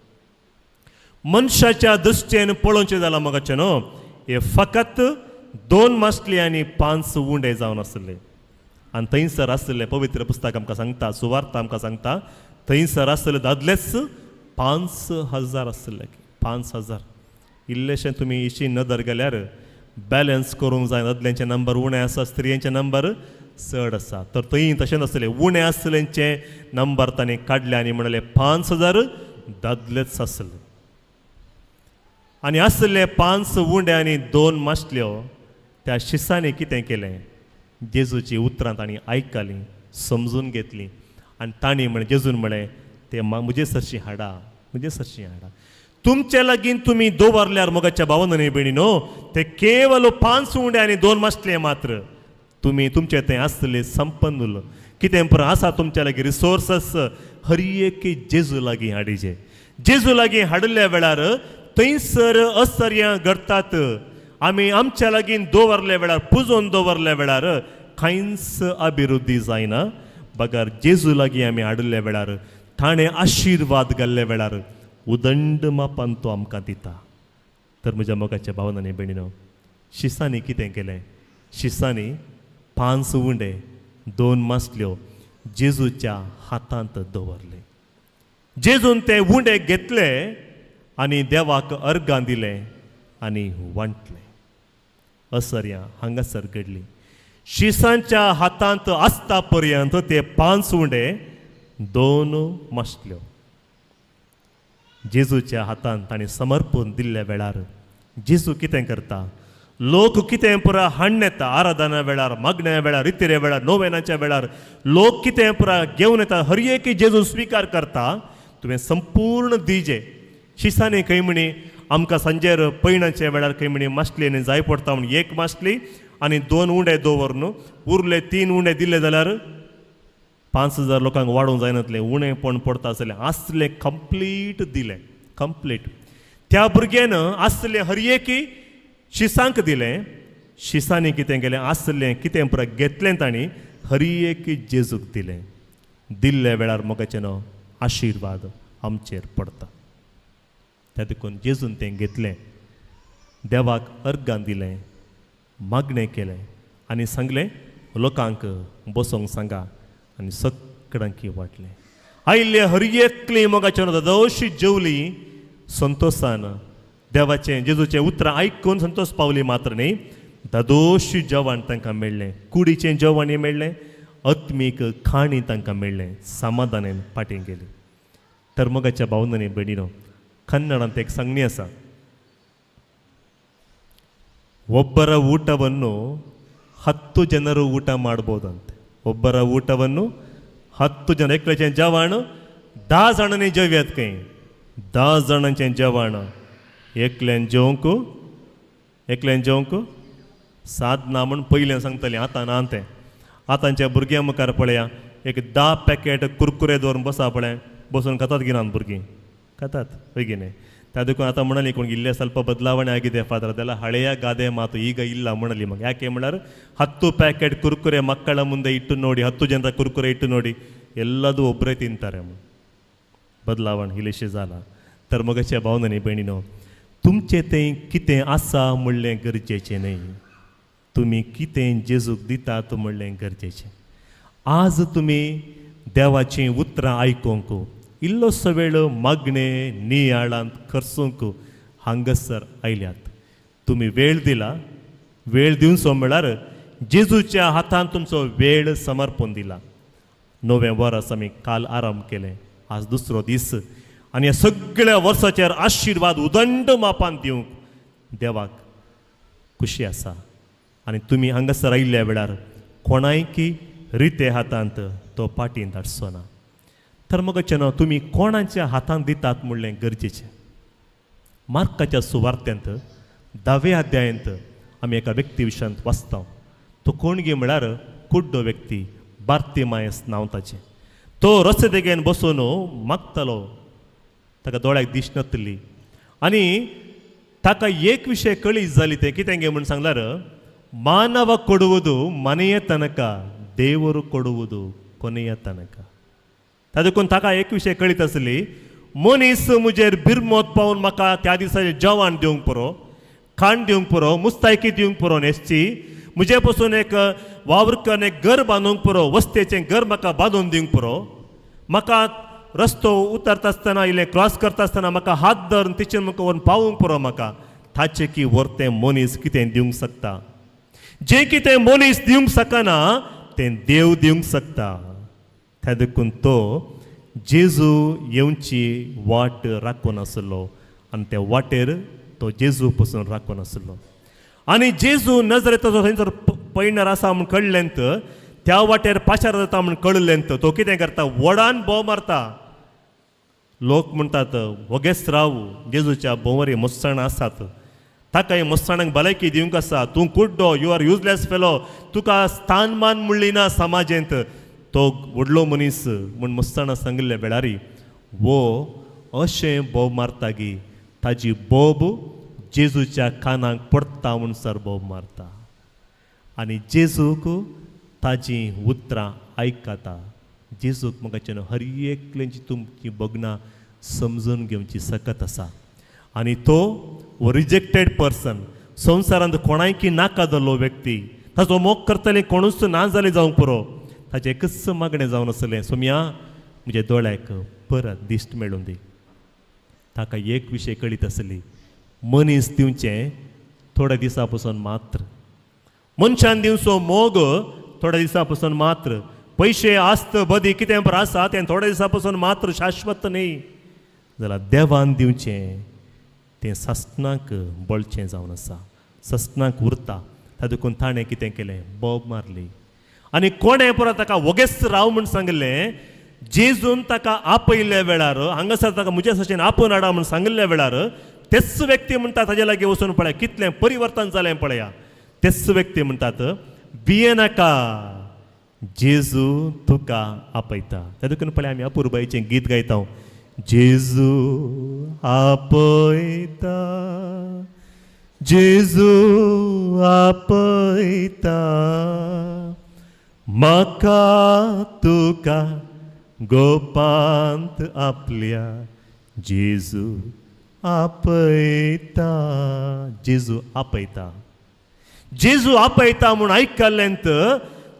मनशाच्या दृश्टेन पळोवचें जालां म्हाका न्हू हे फकत 2 मासले आनी 5 उंडे जावन आसले. आनी थंयसर आसलें पवित्र पुस्तक आमकां सांगता, सुवार्थ आमकां सांगता, थंयसर आसले दादलेच 5000 आसले, 5000. इल्लेशें तुमी इशी नदर गेल्यार बॅलन्स करूंक जाय, दादल्यांचे नंबर उणें आसा, स्त्रियांचे नंबर चड आसा. तर थंय तशें नासलें, उणें आसलेंचे नंबर ताणें काडले आनी म्हणलें 5000 दादलेच आसले आनी आसले 5 उंडे आनी 2 मासल्यो. त्या शिसांनी कितें केलें, जेजूची उतरां तांणी आयकलीं, समजून घेतलीं आनी तांणी म्हणलें, जेजून म्हणलें ते म्हजे सरशीं हाडा, म्हजे सरशीं हाडा. तुमचे लागीं तुमी दवरल्यार मोगाच्या भावान आनी भयणीनो ते केवल 5 उंडे आनी 2 मासले मात्र तुमी तुमचे थंय आसले संपन्न कितें पुरो आसा तुमच्या लागीं रिसोर्सस हर एक जेजू लागीं हाडीचे. जेजू लागीं हाडिल्ल्या वेळार थंयसर असर्यां घडटात. आमी आमच्या लागीं दवरल्या वेळार, पुजोवन दवरल्या वेळार कांयच अभिवृद्धी जायना, बगर जेजू लागीं आमी हाडिल्ल्या वेळार, ताणें आशिर्वाद घाल्ल्या वेळार उदंड मापान तो आमकां दिता. तर म्हज्या मोगाच्या भावान आनी भयणीनो, शिसांनी कितें केलें, शिसांनी 5 उंडे 2 मासल्यो जेजूच्या हातांत दवरले. जेजून ते उंडे घेतले आनी देवाक अर्गां दिलें आनी वांटलें. असर्यां हांगासर घडली. शिसांच्या हातांत आसता पर्यंत ते 5 उंडे 2 मासल्यो. जेजूच्या हातान ताणें समर्पण दिल्ल्या वेळार जेजू कितें करता? लोक कितें पुरा हाडून येता आराधना वेळार, मागण्या वेळार, रितिरे वेळार, नोवेनाच्या वेळार लोक कितें पुरा घेवन येता, हर एक जेजू स्विकार करता. तुवें संपूर्ण दिजे शिसांनी खंय म्हणी आमकां सांजेर पयणाच्या वेळार खंय म्हणी मासली आनी जाय पडटा म्हण एक मासली आनी 2 उंडे दवर न्हू, उरले 3 उंडे दिले जाल्यार 5000 लोकांक वाडोवंक जायनातलें, उणेपण पडटा आसलें. आसलें कंप्लीट दिलें, कंप्लीट त्या भुरग्यान आसलें हर एकी शिसांक दिलें. शिसांनी कितें केलें? आसलें कितें पुरा घेतलें तांणी हर एक जेजूक दिलें. दिल्ल्या वेळार मोगाचें न्हू आशिर्वाद आमचेर पडटा. त्या देखून जेजून तें घेतलें, देवाक अर्गां दिलें, मागणें केलें आनी सांगलें लोकांक बसोंक सांगा आनी सगळ्यांक वांटलें. आयिल्ले हर एकली मोगाचें दादोशी जेवली संतोसान, देवाचें जेजूचें उतरां आयकून संतोष पावली मात्र न्ही, दादोशी जेवण तांकां मेळ्ळें, कुडीचें जेवणूय मेळ्ळें, आत्मीक खाणी तांकां मेळ्ळें, समाधानान फाटीं गेली. तर मोगाच्या भावनांनी भयणीनो, ಕನ್ನಡಂತ एक सांगणी आसा, ಒಬ್ಬರ ಊಟವನ್ನು 10 ಜನರು ಊಟ ಮಾಡ್ಬೋದಂತೆ. ಒಬ್ಬರ ಊಟವನ್ನು 10 ಜನ, एकल्याचें जेवण 10 जाणांनी जेवयात खंय, 10 जाणांचें जेवण एकल्यान जेवंक, एकल्यान जेवंक साद ना म्हूण पयलें सांगतलें, आतां ना तें. आतांच्या भुरग्यां मुखार पळया, एक 10 पॅकेट कुरकुरे दवरून बसा पळय, बसून खातात की ना भुरगीं? खातात हय न्ही? त्या देखून आतां म्हणली कोण इल्ले ಸ್ವಲ್ಪ ಬದಲಾವಣೆ ಆಗಿದೆ ಫಾದರ್, ಅದೆಲ್ಲ ಹಳೆಯ ಗಾದೆ ಮಾತು ಈಗ ಇಲ್ಲ म्हणಲಿ ಮಗ. ಯಾಕೆ म्हळ्यार 10 ಪ್ಯಾಕೆಟ್ ಕುರ್ಕುರೆ ಮಕ್ಕಳ ಮುಂದೆ ಇಟ್ಟು ನೋಡಿ, 10 ಜನರ ಕುರ್ಕುರೆ ಇಟ್ಟು ನೋಡಿ, ಎಲ್ಲದೂ ಒಬ್ಬರೇ ತಿಂತಾರೆ. बदलावण इल्लेशें जालां. तर मगाच्या भावनांनी भयणीनो, तुमचें तें कितें आसा म्हणलें गरजेचें न्हय, तुमी कितें जेजूक दितात म्हणलें गरजेचें. आज तुमी देवाचीं उतरां आयकूंक इल्लोसो वेळ मागणे नियाळांत खर्चूंक हांगासर आयल्यात. तुमी वेळ दिला, वेळ दिवचो म्हळ्यार जेजूच्या हातान तुमचो वेळ समर्पण दिला. 9वें वर्स आमी काल आराम केलें, आज दुसरो दीस आनी ह्या सगळ्या वर्साचेर आशिर्वाद उदंड मापान दिवंक देवाक खुशी आसा. आनी तुमी हांगासर आयिल्ल्या वेळार कोणायकी रिते हातांत तो पाटीन धाडचो ना. तर मगाचें न्हू तुमी कोणाच्या हातांत दितात म्हणलें गरजेचें. मार्काच्या सुवार्त्यांत 10व्या अध्यायांत आमी एका व्यक्ती विशयांत वाचता. तो कोण गे म्हळ्यार कुड्डो व्यक्ती, बार्तिमायस नांव ताचें. तो रस्ते देगेन बसून मागतालो, ताका दोळ्याक दिसनातली आनी ताका एक विशय कळी जाली. तें कितें गे म्हूण सांगल्यार, मानव ಕೊಡುವುದು ಮನೆಯ ತನಕ, ದೇವರು ಕೊಡುವುದು ಕೊನೆಯ ತನಕ. ता देखून ताका एक विशय कळीत आसली, मनीस म्हजेर बिरमोत पावून म्हाका त्या दिसा जेवण दिवंक पुरो, खाण दिवंक पुरो, मुस्तायकी दिवंक पुरो न्हेसची, म्हजे पसून एक वावर करून एक घर बांदूंक पुरो, वस्तेचें घर म्हाका बांदून दिवंक पुरो, म्हाका रस्तो उतरता आसतना इल्लें क्रॉस करता आसतना म्हाका हात धरून तिचेर म्हाका व्हरून पावूंक पुरो, म्हाका ताचें की व्हरतें मनीस कितें दिवंक शकता, जें कितें मनीस दिवंक शकना तें देव दिवंक शकता. त्या देखून तो जेजू येवची वाट राखून आसलो आनी त्या वाटेर तो जेजू पसून राखून आसलो. आनी जेजू नजरेचो थंयसर पयणार आसा म्हूण कळ्ळें, त्या वाटेर पाशार जाता म्हूण कळ्ळें, तो कितें करता, व्हडान भोव मारता. लोक म्हणटात वगेच राव, जेजूच्या भोंवरी मोस्साणां आसात, ताका हे मोस्साणांक भलायकी दिवंक आसा, तूं कुड्डो, you are useless fellow, तुका स्थानमान म्हणली ना समाजेंत. तो व्हडलो मनीस म्हूण मोस्साणां सांगिल्ल्या वेळारी वो अशें बोब मारता की ताजी बोब जेजूच्या कानाक पडटा म्हणसर बोब मारता आनी जेजूक ताजी उतरां आयकता. जेजूक म्हाका हर एकल्याची तुमची बगनां समजून घेवची सकत आसा. आनी तो रिजेक्टेड पर्सन, संवसारांत कोणायकी नाका जाल्लो व्यक्ती, ताचो मोग करतले कोणूच ना जाले जावंक पुरो, ताचें एकच मागणें जावन आसलें, सोम्या म्हज्या दोळ्याक परत दिश्ट मेळून दी. ताका एक विशय कळीत आसली, मनीस दिवचें थोड्या दिसां पसून मात्र, मनशान दिवचो मोग थोड्या दिसां पसून मात्र, पयशे आस्त बदी कितें आसा तें थोड्या दिसां पसून मात्र, शाश्वत न्ही. जाल्यार देवान दिवचें तें सासणाक बळचें जावन आसा, सासणाक उरता. ता देखून ताणें कितें केलें, बोब मारली आनी कोणें पुरो ताका वोगेच राव म्हूण सांगिल्लें. जेजून ताका आपयल्ल्या वेळार हांगासर ताका म्हज्या सशेन आपोवन हाडा म्हूण सांगिल्ल्या वेळार तेच व्यक्ती म्हणटा ताजे लागीं वचून पळया कितलें परिवर्तन जालें पळया. तेच व्यक्ती म्हणटात भियेनाका, जेजू तुका आपयता. त्या देखून पळय आमी अपुरबायेचें गीत गायता, जेजू आपयता, जेजू आपयता, म्हाका तुका गोपांत आपल्या, जेजू आपयता, जेजू आपयता, जेजू आपयता म्हूण आयकल्लें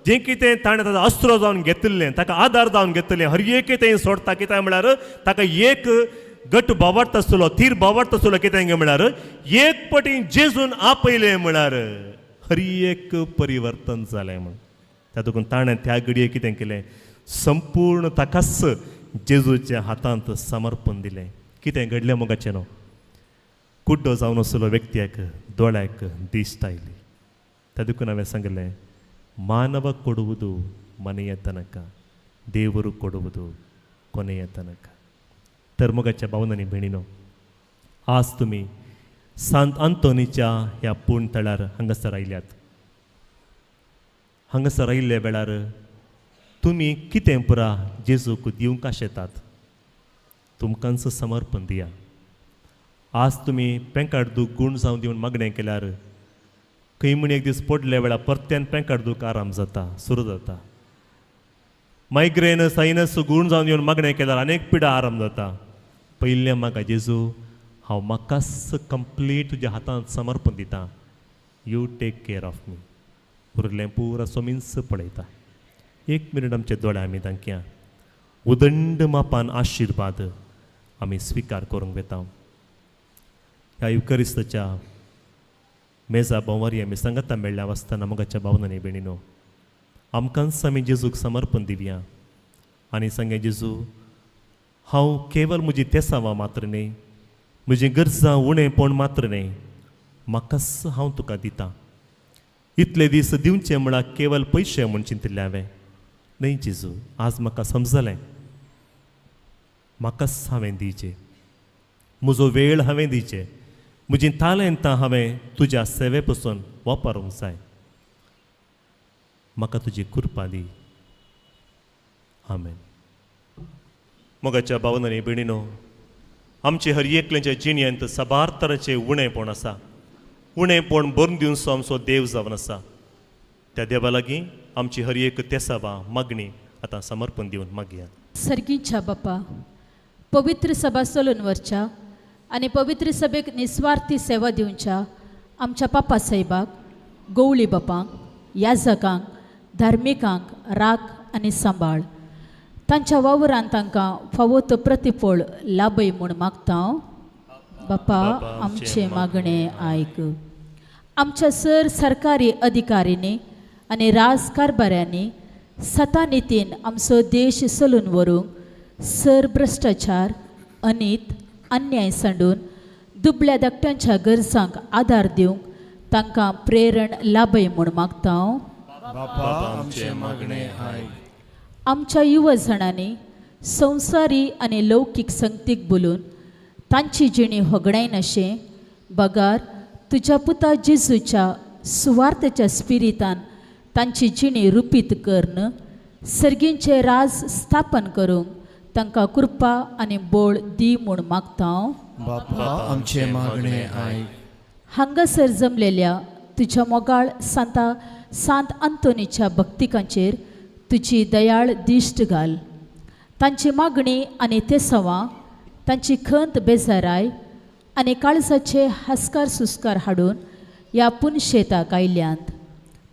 जें कितें ताणें ताजो अस्त्र जावन घेतिल्लें, ताका आदार जावन घेतिल्लें, हर एक तें सोडटा. कितें म्हळ्यार ताका एक गट बावडटा आसलो, तीर बावडटा आसलो. कितें म्हळ्यार एक पटी जेजून आपयलें म्हळ्यार हर एक परिवर्तन जालें म्हूण. त्या देखून ताणें त्या घडये कितें केलें, संपूर्ण ताकाच जेजूच्या हातांत समर्पण दिलें. कितें घडलें मोगाचें न्हू, कुड्डो जावन आसलो व्यक्त्याक दोळ्याक दिश्ट आयली. त्या देखून हांवें सांगलें, ಮಾನವ ಕೊಡುವುದು ಮನೆಯ ತನಕ, ದೇವರು ಕೊಡುವುದು ಕೊನೆಯ ತನಕ. तर मोगाच्या भावनांनी भयणीनो, आज तुमी सांत आंतोनीच्या ह्या पूर्ण तळार हांगासर आयल्यात. हांगासर आयिल्ल्या वेळार तुमी कितें पुरा जेजूक दिवंक आशेतात, तुमकांच समर्पण दिया. आज तुमी पेंकाड दूख गूण जावन दिवन मागणें केल्यार खंय म्हण एक दीस पडल्या वेळार परत्यान पेंकाड दूख आराम जाता, सुरू जाता. मायग्रेन सायनस गूण जावन येवन मागणें केल्यार अनेक पिडा आराम जाता. पयलें म्हाका जेजू, हांव म्हाकाच कंप्लीट तुज्या हातांत समर्पण दिता, you take care of me. उरलें पुरा सोमींच पळयता. एक मिनट आमचे दोळे आमी तांकया उदंड मापान आशिर्वाद आमी स्विकार करूंक वेता. ह्या युकरिस्ताच्या मेजा भोंवारी आमी सांगता मेळ्ळ्या वाचतना मोगाच्या भावनांनी भयणीनो, आमकांच आमी जेजूक समर्पण दिवया आनी सांगे, जेजू हांव केवल म्हजी तेसावां मात्र न्हय, म्हजी गरजां उणेपण मात्र न्हय, म्हाकाच हांव तुका दिता. इतले दीस दिवचे म्हळ्यार केवल पयशे म्हूण चिंतिल्लें हांवें, न्हय जेजू, आज म्हाका समजलें, म्हाकाच हांवें दिवचें, म्हजो वेळ हांवें दिवचें, म्हजीं तालेंतां हांवें तुज्या सेवे पसून वापरूंक जाय. म्हाका तुजी कृपा दी. आमेन. मोगाच्या भावनांनी भयणीनो, आमचे हर एकल्याच्या जिणेंत साबार तरांचें उणेपण आसा. उणेपण भरून दिवचो आमचो देव जावन आसा. त्या देवा लागीं आमची हर एक तेसावां मागणी आतां समर्पण दिवन मागया. सर्गीच्या बापा, पवित्र सभा चलून वरच्या आनी पवित्र सभेक निस्वार्थी सेवा दिवच्या आमच्या पापा साहेबाक, गवळी बापांक, याजकांक, धार्मिकांक राख आनी सांबाळ. तांच्या वावरान तांकां फावो तो प्रतिफळ लाभय म्हूण मागता. बापा आमचें मागणें आयक. आमच्या सर सरकारी अधिकाऱ्यांनी आनी राज कारभाऱ्यांनी सतानितीन आमचो देश चलून व्हरूंक सर भ्रश्टाचार, अनीत, अन्याय सांडून दुबळ्या धाकट्यांच्या गरजांक आदार दिवंक तांकां प्रेरण लाभय म्हूण मागता. बापा आमचें मागणें आयक. आमच्या युवा जाणांनी संवसारी आनी लौकीक संगतीक बोलून तांची जिणी होगडायनाशें बगार तुज्या पुता जेजूच्या सुवार्थाच्या स्पिरितान तांची जिणी रुपीत करून सर्गींचें राज स्थापन करूंक तांकां कृपा आनी बळ दी म्हूण मागता. बापा आमचें मागणें आयक. हांगासर जमलेल्या तुज्या मोगाळ सांता सांत आंतोनीच्या भक्तिकांचेर तुजी दयाळ दिश्ट घाल. तांची मागणी आनी तेसवां, तांची खंत बेजाराय आनी काळजाचे हास्कार सुस्कार हाडून ह्या पुनशेताक आयल्यांत.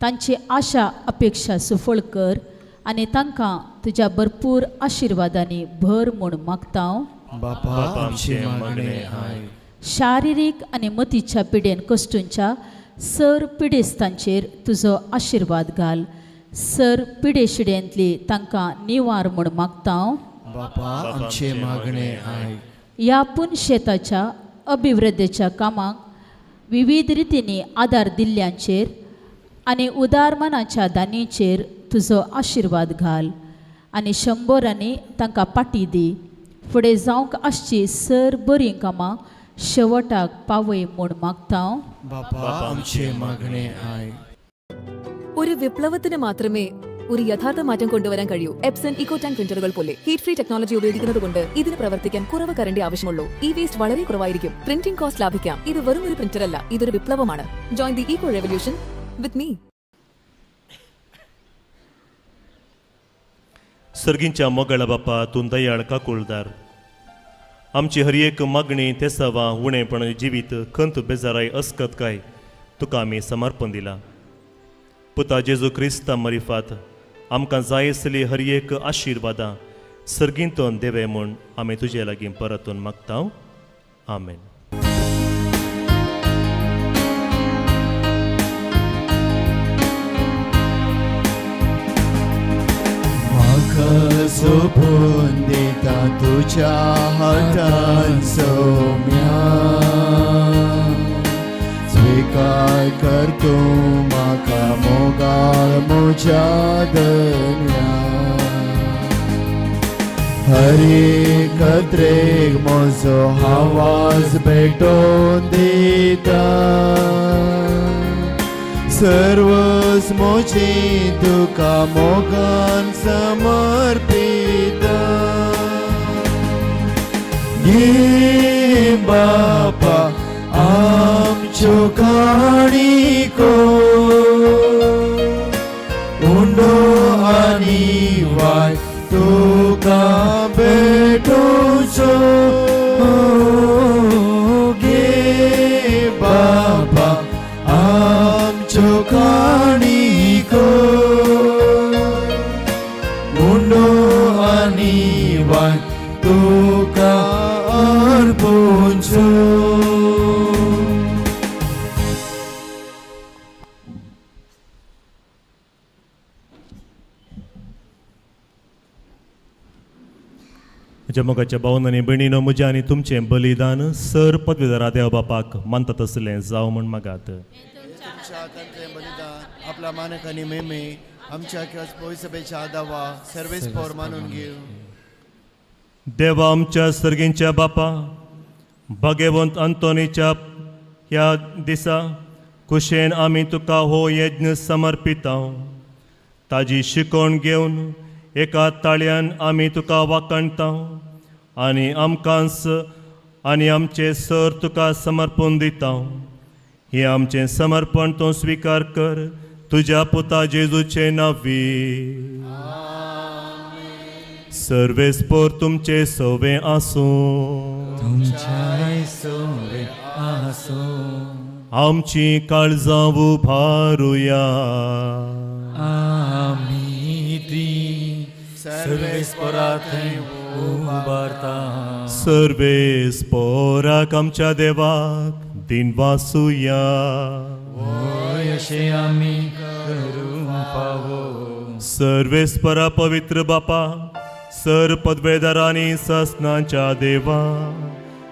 तांची आशा अपेक्षा सुफळ कर आनी तांकां तुज्या भरपूर आशिर्वादांनी भर म्हूण मागता. बापा आमचें मागणें आयक. शारिरीक आनी मतीच्या पिडेन कश्टूंच्या सर पिडेस्तांचेर तुजो आशिर्वाद घाल. सर पिडेशिडेंतली तांकां निवार म्हूण मागता. बापा आमचें मागणें आयक. ह्या पुनशेताच्या अभिवृद्धीच्या कामाक विविध रितींनी आदार दिल्ल्यांचेर आनी उदार मनाच्या दानीचेर तुजो आशिर्वाद घाल आनी शंबरांनी तांकां पाटी दी. फुडें जावंक आसची सर बरीं कामां शेवटाक पावय म्हूण मागता. बापा आमचे मागणे आयक. ഒരു വിപ്ലവത്തിന് മാത്രമേ ഒരു യഥാർത്ഥ മാറ്റം കൊണ്ടുവരാൻ കഴിയൂ. എപ്സൺ ഇക്കോ ടാങ്ക് പ്രിന്ററുകൾ പോലെ ഹീറ്റ് ഫ്രീ ടെക്നോളജി ഉപയോഗിക്കുന്നത് കൊണ്ട് ഇതിന് പ്രവർത്തിക്കാൻ കുറവ് കറണ്ട് ആവശ്യമുള്ളൂ. ഈ വേസ്റ്റ് വളരെ കുറവായിരിക്കും. പ്രിന്റിംഗ് കോസ്റ്റ് ലാഭിക്കാം. ഇത് വെറും ഒരു പ്രിന്റർ അല്ല, ഇതൊരു വിപ്ലവമാണ്. Join the eco revolution with me. सर्गींच्या मोगळा बापा, तूं दयाळ काकुळदार, आमची हर एक मागणी तेसावा उणेपण जिवीत खंत बेजाराय अस्कत काय तुका आमी समर्पण दिला. पुता जेजू क्रिस्ता मरिफात आमकां जाय आसली हर एक आशिर्वादां सर्गींतून देवे म्हूण आमी तुजे लागीं परतून मागता. आमेन. म्हाका सोपून दिता तुज्या हातान सौम्या, स्वीकार कर तूं म्हाका मोगाळ म्हज्या धन्या. हरी कत्रेक म्हजो आवाज भेटोवन दिता, सर्वस म्हजी तुका मोगान समर्पिता. घे बापा आमच्यो काणिको, उंडो आनी वाय तुका भेटोवचो. घे बापा आमच्यो काणिको, उंडो आनी वाय तुका अर्पुचो. म्हज्या मोगाच्या भावन आनी भयणीनो, म्हजें आनी तुमचें बलिदान सर पदवीधरा देव बापाक मानता तसलें जावं म्हूण मागात. तुमच्या हातांतलें बलिदान आपला मानक आनी मेमे आमच्या पयसभेच्या आदावा सर्वेस पोर मानून घेव. देवा आमच्या सर्गींच्या बापा, भाग्यवंत अंतोनीच्या ह्या दिसा कुशेन आमी तुका हो यज्ञ समर्पिता. ताजी शिकवण घेवन एका ताळ्यान आमी तुका वाखाणता आनी आमकांच आनी आमचे सर तुका समर्पण दिता. हें आमचें समर्पण तूं स्विकार कर तुज्या पुता जेजूचे नांवी. सर्वेस्पोर तुमचे सवे आसूं. आमची काळजां उभारुया. सर्वेस्पोराक आमच्या देवाक दिनवासुया. सर्वेस्परा पवित्र बापा, सर पदवेदारांनी ससनाच्या देवा,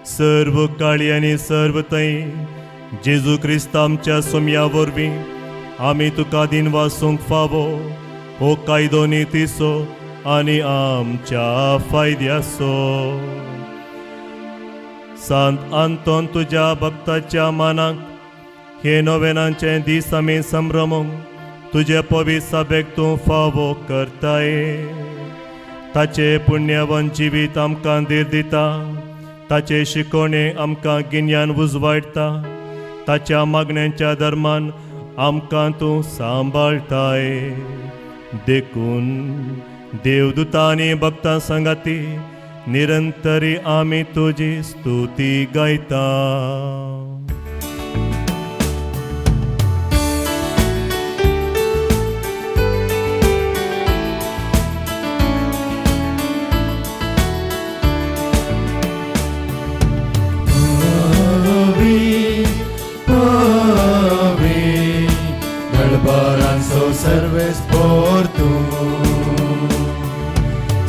सर्व काळी आनी सर्व थंय जेजू क्रिस्त आमच्या सोम्या वरवीं आमी तुका दिनवासूंक फावो हो कायदो नितीचो आनी आमच्या फायद्याचो. सांत आंतोन तुज्या भक्ताच्या मानाक हे नोवेनांचे दीस आमी संभ्रमूंक तुजे पवित्र सभेक तूं फावो करताय. ताचे पुण्यवन जिवीत आमकां धीर दिता, ताचे शिकवणे आमकां गिन्यान उजवाडटा, ताच्या मागण्यांच्या धर्मान आमकां तूं सांबाळटाय. देखून देवदूतांनी भक्तां सांगाती निरंतरी आमी तुजी स्तुती गायता. सर्वेस पोर तूं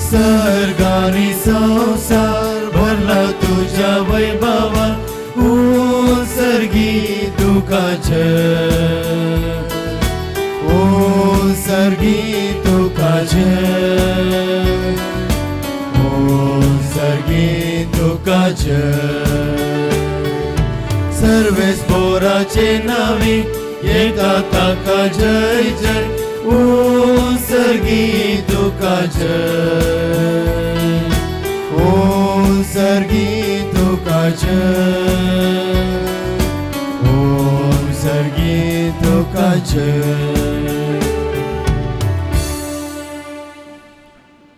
सर्गानी संवसार भरला तुझ्या वैभवा उत्सर्गी तुका जय, उत्सर्गी तुका जय, उत्सर्गी तुका जय। सर्वेस पोराचे नावे येता ताका जय जय, उत्सर्गी तुका जय, उत्सर्गी तुका जय, उत्सर्गी तुका जय।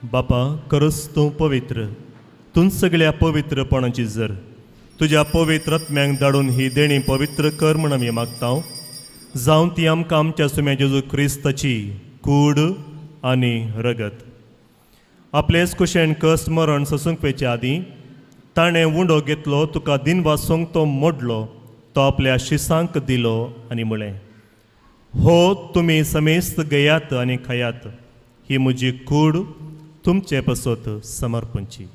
बापा खरंच तूं पवित्र, तूं सगळ्या पवित्रपणाची जर तुज्या पवित्र आत्म्यांक धाडून ही देणी पवित्र कर म्हण आमी मागता, जावन ती आमकां आमच्या सुम्या जेजू क्रिस्ताची कूड आनी रगत। आपलेच कुशेन कस मरण सोसूंक पेच्या आदीं ताणें उंडो घेतलो, तुका दिनवासूंक तो मोडलो, तो आपल्या शिसांक दिलो आनी म्हळें, हो तुमी समेस्त घेयात आनी खायात, ही म्हजी कूड तुमचे पसत समर्पणची।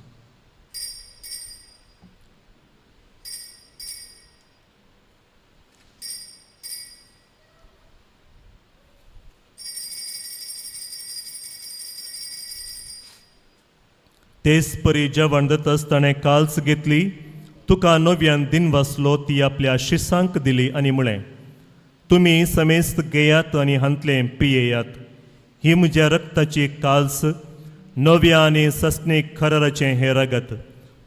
तेच परी जेवण जाताच ताणें काल्स घेतली, तुका नव्यान दिन वाचलो, ती आपल्या शिसांक दिली आनी म्हळें, तुमी समेस्त घेयात आनी हांतलें पियेयात, ही म्हज्या रक्ताची काल्स, नव्या आनी सस्नीक खराराचें हें रगत,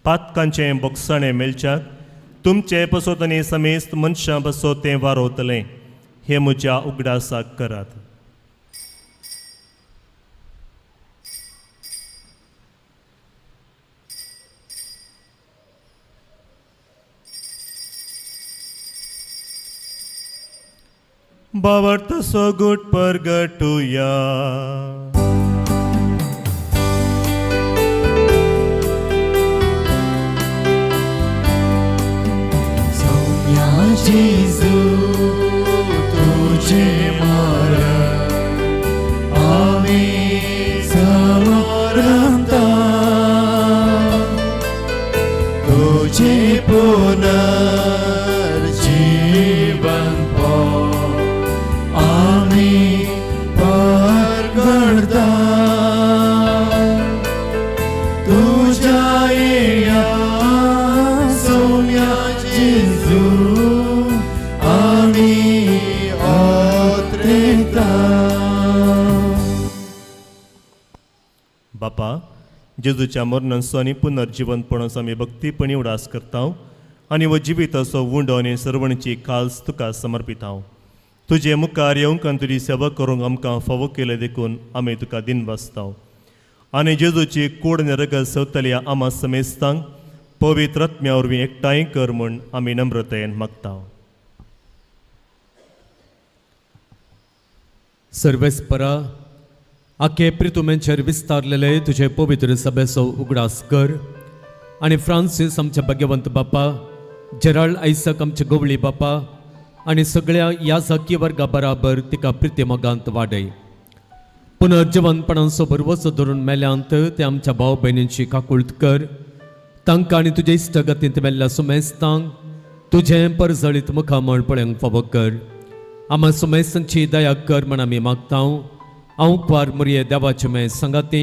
पातकांचें बोगसाणें मेळच्याक तुमचे पसत आनी समेस्त मनशां पसत तें वारोवतलें, हें म्हज्या उगडासाक करात। बावर्त सोगूट परगटुया। सौम्या जेजू तुझे मरण आमी समरता, तुझे पुनर्जीवन आमी परगडता, तुझ्या येण्या सौम्या जेजू आमी ओत्रेता। बापा, जेजूच्या मरणाचो आनी पुनर्जिवनपणाचो आमी भक्तीपणी उडास करता आनी हो जिविताचो उंडो आनी सर्वणची काल्स तुका समर्पिता। तुजे मुखार येवंक आनी तुजी सेवा करूंक आमकां फावो केलें देखून आमी तुका दिन वाचता आनी जेजूची कूड आनी रगत सवतल्या आमा समेस्तांक पवित्र आत्म्या वरवीं एकठांय कर म्हूण आमी नम्रतायेन मागता। सर्वेस्परा, आखे प्रितुमेंचेर विस्तारलेले तुजे पवित्र सभेचो उगडास कर आनी फ्रांसीस आमचे भाग्यवंत बापा, जेराल्ड आयसक आमचे गवळी बापा आनी सगळ्या ह्या जाकी वर्गा बराबर तिका प्रितीमोगांत वाडय। पुनर्जिवनपणाचो भरवसो धरून मेल्यांत ते आमच्या भाव भयणींची काकूळत कर, तांकां आनी तुजे इश्टगतींत मेल्ल्या सुमेस्तांक तुजें परजळीत मुखामळ पळोवंक फावो कर। आमा सुमेस्तांची दया कर म्हण आमी मागता। हांव क्वार मुरये देवाचे मे सांगाती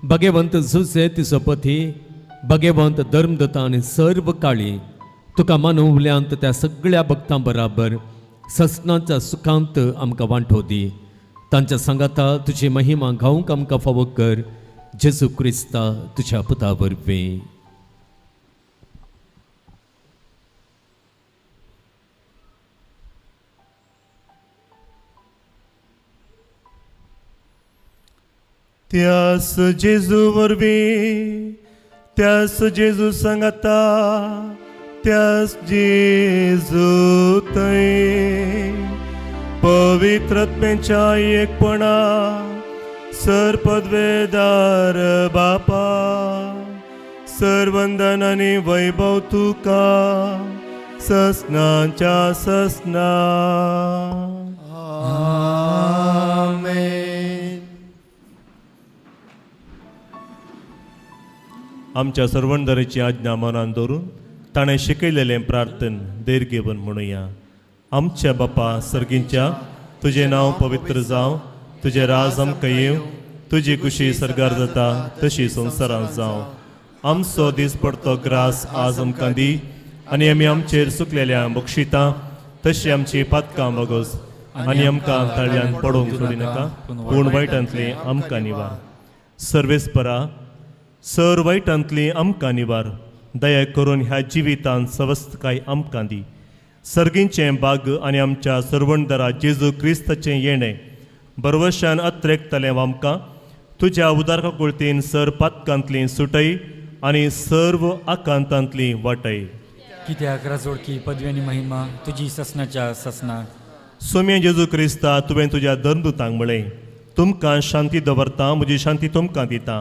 भगवंत जुजे तिजो पती भगवंत धर्मदत्ता आनी सर्व काळी तुका मानवल्यांत त्या सगळ्या भक्तां बराबर ससनाच्या सुखांत आमकां वांटो दी। तांच्या सांगाता तुजी महिमा गावंक आमकां फावो कर, जेजू क्रिस्ता तुज्या पुता वरवीं। त्यास जेजू वरवीं, त्यास जेजू सांगाता, त्यास जेजू थंय पवित्र आत्म्याच्या एकपणा सर पदवेदार बापा, सरवंदन आनी वैभव तुका ससनाच्या ससना। आमेन। आमच्या सर्वंदरेची आज्ञा मनान दवरून ताणें शिकयलेलें प्रार्थन धैर्य घेवन म्हणुया. आमच्या बापा सर्गींच्या, तुजें नांव पवित्र जावं, तुजें राज आमकां येवं, तुजी खुशी सर्गार जाता तशी संवसारांत जावं. आमचो दीस पडतो ग्रास आज आमकां दी आनी आमी आमचेर चुकलेल्या बक्षिता तशी आमची पातकां बगोस आनी आमकां ताळ्यान पडोवंक सोडी नाका, पूण वायटांतली आमकां निवार. सर्वेस्परा, सर वायटांतली आमकां निवार. दया करून ह्या जिवितांत सवस्तकाय आमकां दी. सर्गींचें बाग आनी आमच्या सर्वणदरा जेजू क्रिस्ताचें येणें बरवशान अत्रेकतलें आमकां तुज्या उदार काकुळतीन सर पातकांतली सुटय आनी सर्व आकांतांतली वाटय. कित्याक राजवडकी पदवी आनी महिमा तुजी ससनाच्या ससना. सोम्या जेजू क्रिस्ता, तुवें तुज्या धर्मदूतांक म्हळें, तुमकां शांती दवरता, म्हजी शांती तुमकां दिता.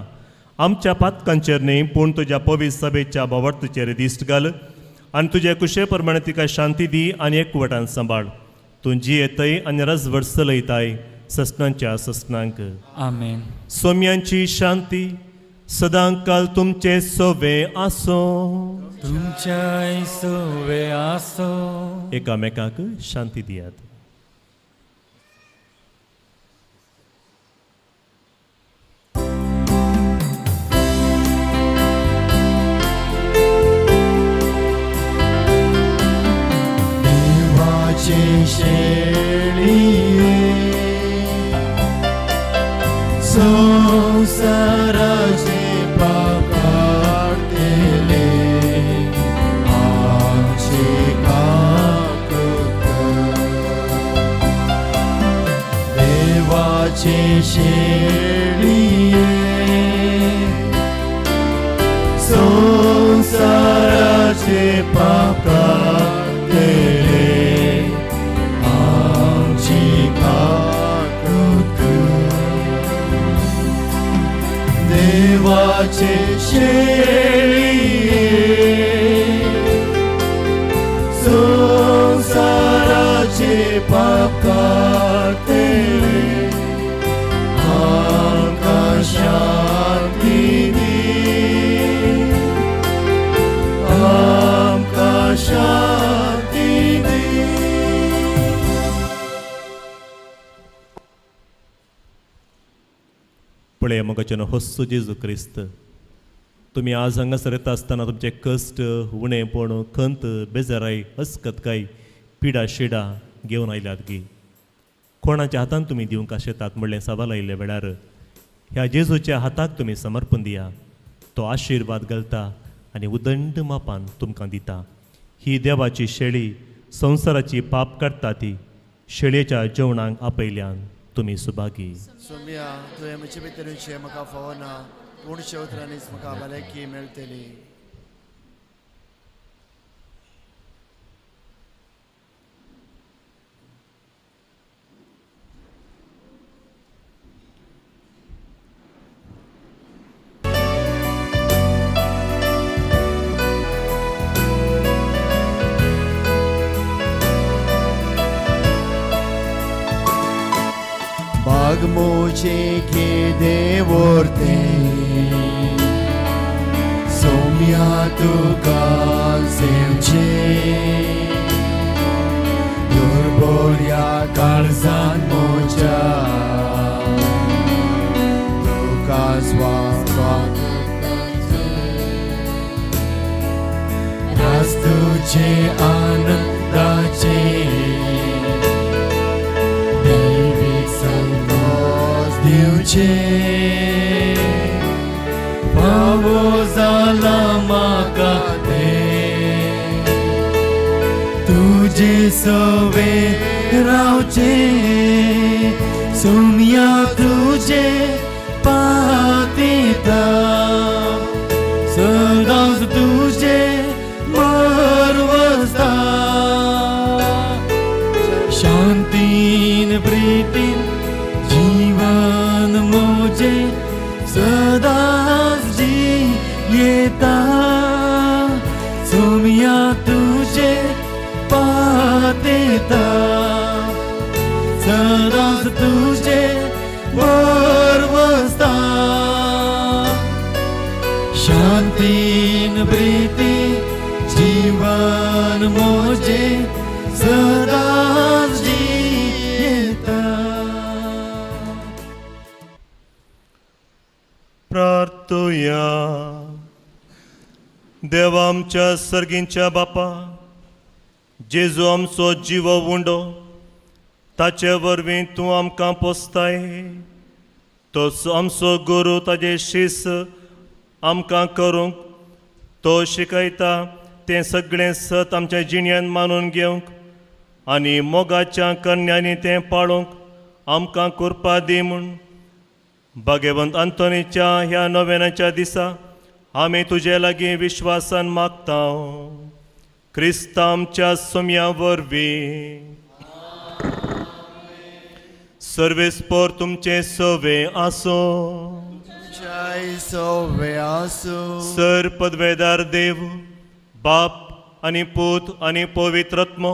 आमच्या पातकांचेर न्ही पूण तुज्या पवित्र सभेच्या भावार्थाचेर दिश्ट घाल आनी तुज्या कुशे प्रमाणे तिका शांती दी आनी एकवटान सांबाळ. तूं जियेतय आनी रजवट चलयताय ससनांच्या ससनांक. आमेन. सोम्यांची शांती सदां काल तुमचे सोवे आसो. तुमच्याय सोवे आसो. एकामेकाक शांती दियात. देवाचे शेळये संवसाराचे पाप काडटले आमचे काकुळट. देवाचे शेळये संवसाराचे पाप काडटले आमची काकुळट. देवाचे शेळये संवसाराचे पाप काडटले आमकां शांती दी, आमकां शांती दी. पळय मोगाचें होस्सो जेजू क्रिस्त, तुमी आज हांगासर येता आसतना तुमचे कश्ट, उणेपण, खंत, बेजाराय, अस्कतकाय, पिडा शिडा घेवन आयल्यात गी. कोणाच्या हातान तुमी दिवंक आशेतात म्हणलें सवाल आयिल्ल्या वेळार ह्या जेजूच्या हाताक तुमी समर्पण दिया. तो आशिर्वाद घालता आनी उदंड मापान तुमकां दिता. ही देवाची शेळी संवसाराची पाप काडटा ती शेळयेच्या जेवणाक आपयल्यान तुमी सुभागी. सोम्या, तुवें म्हजे भितर येवचें म्हाका फावना, पूण शेवत्रांनीच म्हाका भलायकी मेळटली. बागमोचे केदे वर्ते सोम्या तुका सेवचे दुर्बोल्या काळजान मोजा तुका स्वागत राज तुझे आनंदाचे दिवचे फावो जाला म्हाका ते तुजे सवे रावचे सोम्या तुजे पातिता सदांच तुजे मरवसता शांतीन प्रितीन जीवन मोजे सदांच जियेता सोम्या तुजे पातेता सदांच तुजे बरवसता शांतीन प्रीती जीवन मन मोजे सदांच जियेता. प्रार्थुया. देवा आमच्या सर्गींच्या बापा, जेजू आमचो जिवो उंडो, ताचे वरवीं तूं आमकां पोसताय. तोच आमचो गुरू, ताजे शीस आमकां करूंक तो शिकयता तें सगळें सत आमच्या जिणेन मानून घेवंक आनी मोगाच्या कन्यांनी तें पाळोवंक आमकां कृपा दी म्हूण भाग्यवंत आंतोनीच्या ह्या नोवेनाच्या दिसा आमी तुजे लागीं विश्वासान मागता, क्रिस्ता आमच्या सोम्या वरवीं. सर्वेस्पोर तुमचें सवे आसूं. सवे आसूं. सर पदवेदार देव बाप आनी पूत आनी पवित्र आत्मो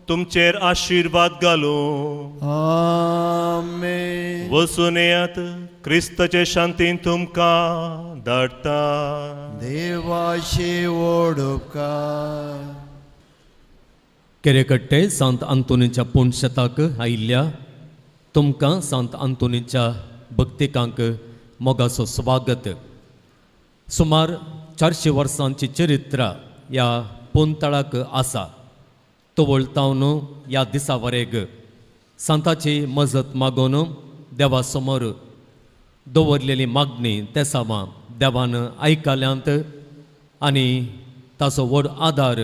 तुमचेर आशिर्वाद घालूं. आमेन. वचून येयात, क्रिस्ताचे शांतीन तुमकां धाडटा. देवाशी ओडपकार. केरेकट्टे सांत आंतोनीच्या पुणशताक आयिल्ल्या तुमकां सांत आंतोनीच्या भक्तिकांक मोगाचो स्वागत. सुमार 400 वर्सांची चरित्र ह्या पोनतळाक आसा. तवळतावन ह्या दिसा वरेग सांताची मजत मागून देवा समोर दवरलेली मागणी तेसावां देवान आयकल्यांत आनी ताचो व्हड आदार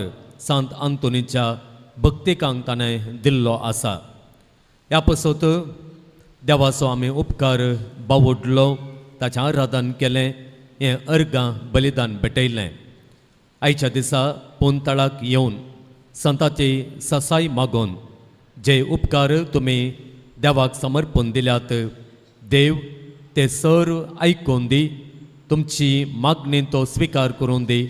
सांत आंतोनीच्या भक्तिकांक ताणें दिल्लो आसा. ह्या पासत देवाचो आमी उपकार बावडलो, ताचें आराधन केलें, हें अर्गां बलिदान भेटयलें. आयच्या दिसा पोनतळाक येवन संताची ससाय मागून जे उपकार तुमी देवाक समर्पण दिल्यात, देव ते सर्व आयकून दी, तुमची मागणी तो स्विकार करून दी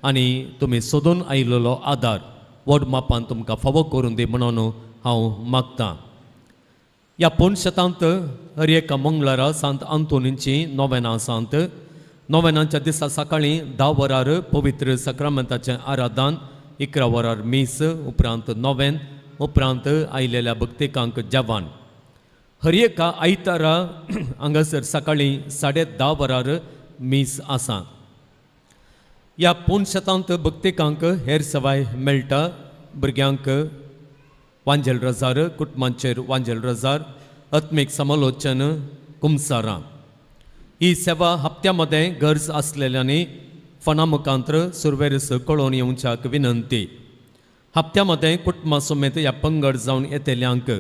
आनी तुमी सोदून आयिल्लो आदार व्हड मापान तुमकां फावो करून दी म्हणून हांव मागतां. ह्या पोनशतांत हर एका मंगळारा सांत आंतोनीची नोवेनां आसात. नोवेनांच्या दिसा सकाळीं 10 वरार पवित्र सक्रामेंताचें आराधन, 11 वरार मीस, उपरांत नोवेन, उपरांत आयिल्ल्या भक्तिकांक जेवण. हर एका आयतारा हांगासर सकाळीं 10:30 वरार मीस आसा. ह्या पोनशतांत भक्तिकांक हेर सवाय मेळटा. भुरग्यांक वांजेल रजार, कुटुंबांचेर वांजेल रजार, आत्मीक समालोचन, कुमसारां ही सेवा हप्त्या मदें गरज आसलेल्यांनी फोना मुखांत्र सुरवेरस कळोवन येवच्याक विनंती. हप्त्या मदें कुटुंबा समेत ह्या पंगड जावन येतल्यांक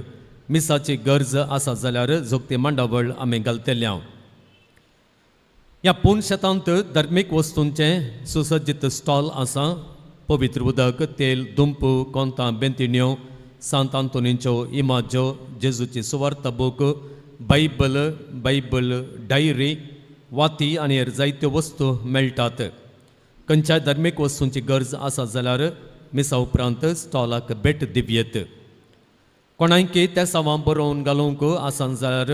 मिसाची गरज आसा जाल्यार जोगती मांडावळ आमी घालतल्या. ह्या पोनशतांत धर्मीक वस्तूंचें सुसज्जीत स्टॉल आसा. पवित्र उदक, तेल, दुंप, कोंतां, बेंतिण्यो, सांत आंतोनीच्यो इमाज्यो, जेजूची सुवार्ता बूक, बायबल, बायबल डायरी, वाती आनी हेर जायत्यो वस्तू मेळटात. खंयच्याय धर्मीक वस्तूंची गरज आसा जाल्यार मिसा उपरांत स्टॉलाक भेट दिवयेत. कोणायकी तेसावां बरोवन घालूंक आसा जाल्यार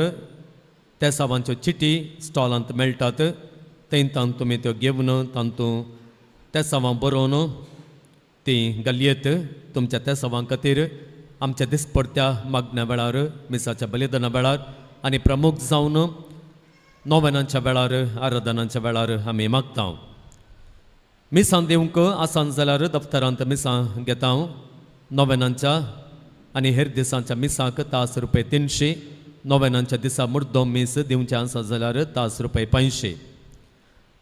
तेसावांच्यो चिटी स्टॉलांत मेळटात. थंय तांतू तुमी त्यो घेवन तांतू तेसावां बरोवन ती घालयेत. तुमच्या तेसावां खातीर आमच्या दिसपडत्या मागण्या वेळार, मिसाच्या बलिदाना वेळार आनी प्रमुख जावन नोवेनांच्या वेळार, आराधनांच्या वेळार आमी मागता. मिसां दिवंक आसान जाल्यार दफ्तरांत मिसां घेता. नोवेनांच्या आनी हेर दिसांच्या मिसाक तास रुपये 300, नोवेनांच्या दिसा मुर्दो मीस दिवचें आसा जाल्यार तास रुपये 500.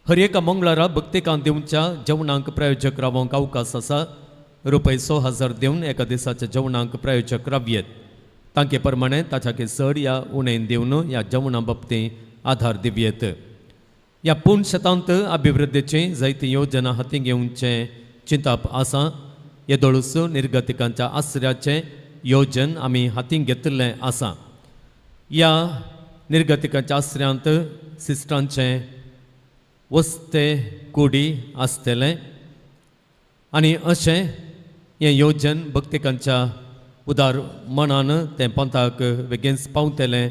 हर एका मंगळारा भक्तिकांत दिवच्या जेवणाक प्रायोजक रावंक अवकाश आसा. रुपये 6000 दिवन एका दिसाच्या जेवणाक प्रायोजक रावयेत. तांके प्रमाणे ताच्याके चड या उणेन दिवन ह्या जेवणा बाबतींत आधार दिवयेत. ह्या पोनशतांत अभिवृद्धीची जायती योजना हाती घेवचें चिंतप आसा. येदोळूस निर्गतिकांच्या आसऱ्याचें योजन आमी हाती घेतिल्लें आसा. ह्या निर्गतिकांच्या आसऱ्यांत सिस्टरांचें वस्ते कुडी आसतलें आनी अशें हें योजन भक्तिकांच्या उदार मनान तें पंथाक बेगीनच पावतलें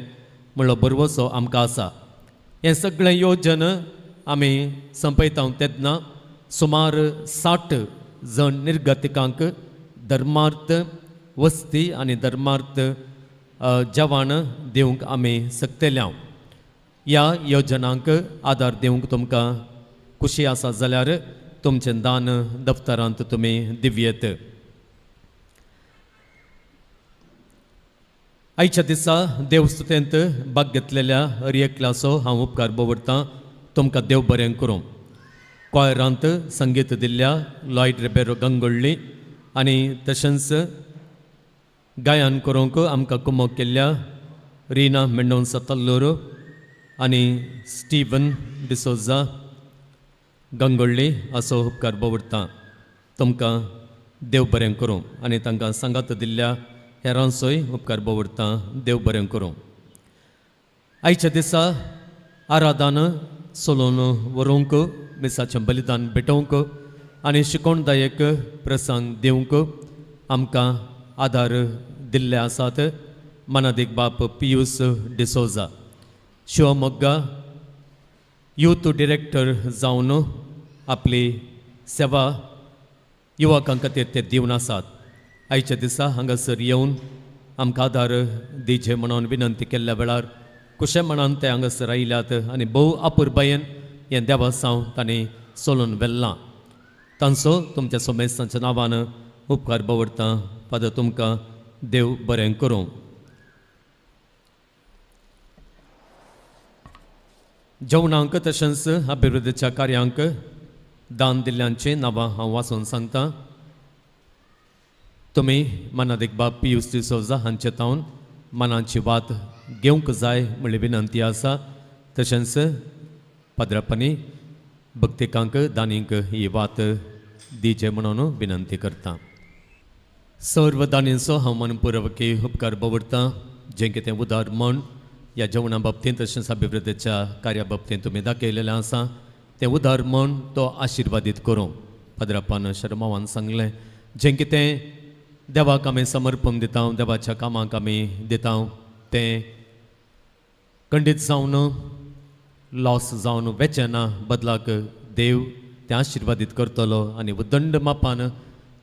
म्हणलो भरवसो आमकां आसा. हें सगळें योजन आमी संपयता तेन्ना सुमार 60 जण निर्गतिकांक धर्मार्थ वस्ती आनी धर्मार्थ जेवण दिवंक आमी शकतले. ह्या योजनांक आदार दिवंक तुमकां खुशी आसा जाल्यार तुमचें दान दफ्तरांत तुमी दिवयेत. आयच्या दिसा देवस्तुतेंत भाग घेतलेल्या हर एकल्याचो हांव उपकार दवरतां. तुमकां देव बरें करूं. क्वायरांत संगीत दिल्ल्या लॉयड रिबेरो गंगोळ्ळी आनी तशेंच गायन करूंक आमकां कुमक केल्ल्या रिना मेंडोन्सा तल्लूर आनी स्टीवन डिसोजा गंगोळ्ळी असो उपकार दवरतां. तुमकां देव बरें करूं आनी तांकां सांगात दिल्ल्या हेरांचोय उपकार दवरतां. देव बरें करूं. आयच्या दिसा आराधन चलोवन व्हरूंक, मिसाचें बलिदान भेटोवंक आनी शिकोवणदायक प्रसंग दिवंक आमकां आदार दिल्ले आसात मनादीक बाप पियूस डिसोजा, शिवमोग्गा यूथ डिरेक्टर जावन आपली सेवा युवकां खातीर ते दिवन आसात. आयच्या दिसा हांगासर येवन आमकां आदार दिजे म्हणून विनंती केल्ल्या वेळार कुशे मनान ते हांगासर आयल्यात आनी भोव अपुरबायेन हें देवासांव तांणी चलोवन व्हेलां. तांचो तुमच्या सोमेस्तांच्या नांवान उपकार दवरतां. फादर तुमकां देव बरें करूं. जेवणांक तशेंच अभिवृद्धीच्या कार्यांक दान दिल्ल्यांची नांवां हांव वाचून सांगतां. तुमी मनादीक बाब पियूस डिसोजा हांचे तावन मनाची वात घेवंक जाय म्हणली विनंती आसा. तशेंच पाद्रापांनी भक्तिकांक दानींक ही वात दिजे म्हणून विनंती करता. सर्व दानींचो हांव मनपुर्वकी उपकार दवरतां. जें कितें उदार म्हण ह्या जेवणा बाबतींत तशेंच अभिवृद्धीच्या कार्या बाबतींत तुमी दाखयलेलें आसा तें उदार म्हण तो आशिर्वादीत करूं. पाद्रापान शर्मावान सांगलें, जें कितें देवाक आमी समर्पण दिता, देवाच्या कामाक आमी दिता तें खंडीत जावन लॉस जावन वेचें ना, बदलाक देव तें आशिर्वादीत करतलो आनी उदंड मापान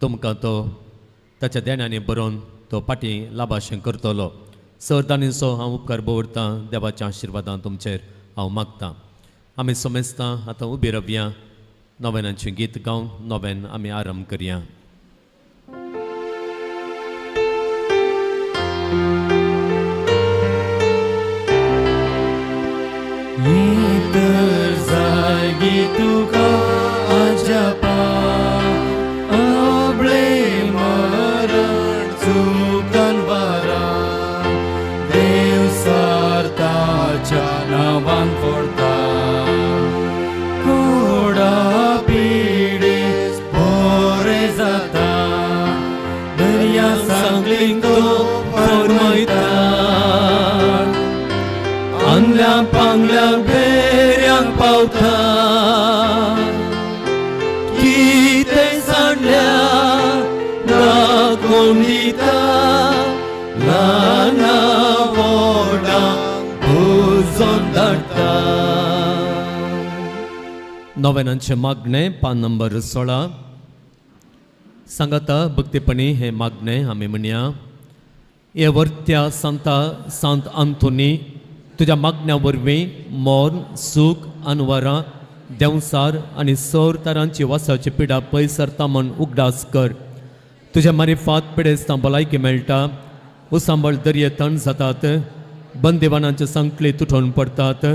तुमकां तो ताच्या देण्यांनी बरोवन तो फाटीं लाभाशें करतलो. सर दानींचो हांव उपकार दवरतां. देवाच्या आशिर्वादान तुमचेर हांव मागतां. आमी सोमेस्तां आतां उबी रावया, नव्यानाचें गीत गावन नव्यान आमी आरंभ करया. तर जागी तुका अजपा अबळे मरण चुकन वारा देव सारताच्या नांवान फोडता कोडा पिडे बोरे जाता दर्या सांगलींग तो फरमायता आंगल्या पांगल्या बेऱ्यांक पावता कितें सांडल्या दाखोवन दिता ल्हाना व्हडा भुजोन धाडटा. नव्यानांचें मागणें पान नंबर 16 सांगाता भक्तीपणी हें मागणें आमी म्हणया. हे वर्त्या सांता सांत आंतोनी तुज्या मागण्या वरवीं मौन सूख अनवरां देंवसार आनी सर तरांची वासाची पिडा पयस सरता म्हण उगडास कर. तुज्या मारिफात पिडेस्तां भलायकी मेळटा, उसांबळ दर्ये थंड जातात, बंदिवानांचे संकली तुटोवन पडटात,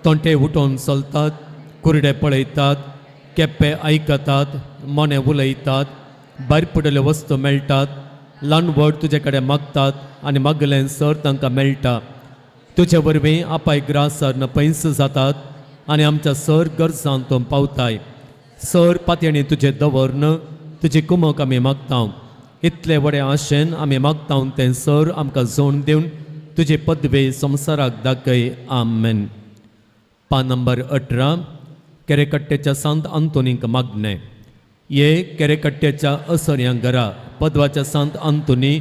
तोंटे उठोवन चलतात, कुरडे पळयतात, केप्पे आयकतात, मोने उलयतात, भायर पडिल्ल्यो वस्तू मेळटात, ल्हान व्हड तुजे कडेन मागतात आनी मागलें सर तांकां मेळटा. तुजे वरवीं आपाय ग्रासर पयस जातात आनी आमच्या सर गरजांत तूं पावताय. सर पातयेणी तुजें दवरन तुजी कुमक आमी मागता. इतले व्हडे आशेन आमी मागता तें सर आमकां जोड दिवन तुजी पदवी संवसाराक दाखय. आमेन. पान नंबर 18 केरेकट्टेच्या सांत आंतोनीक मागणें. ये केरेकट्टेच्या असर्यां घरा पदवाच्या सांत आंतोनी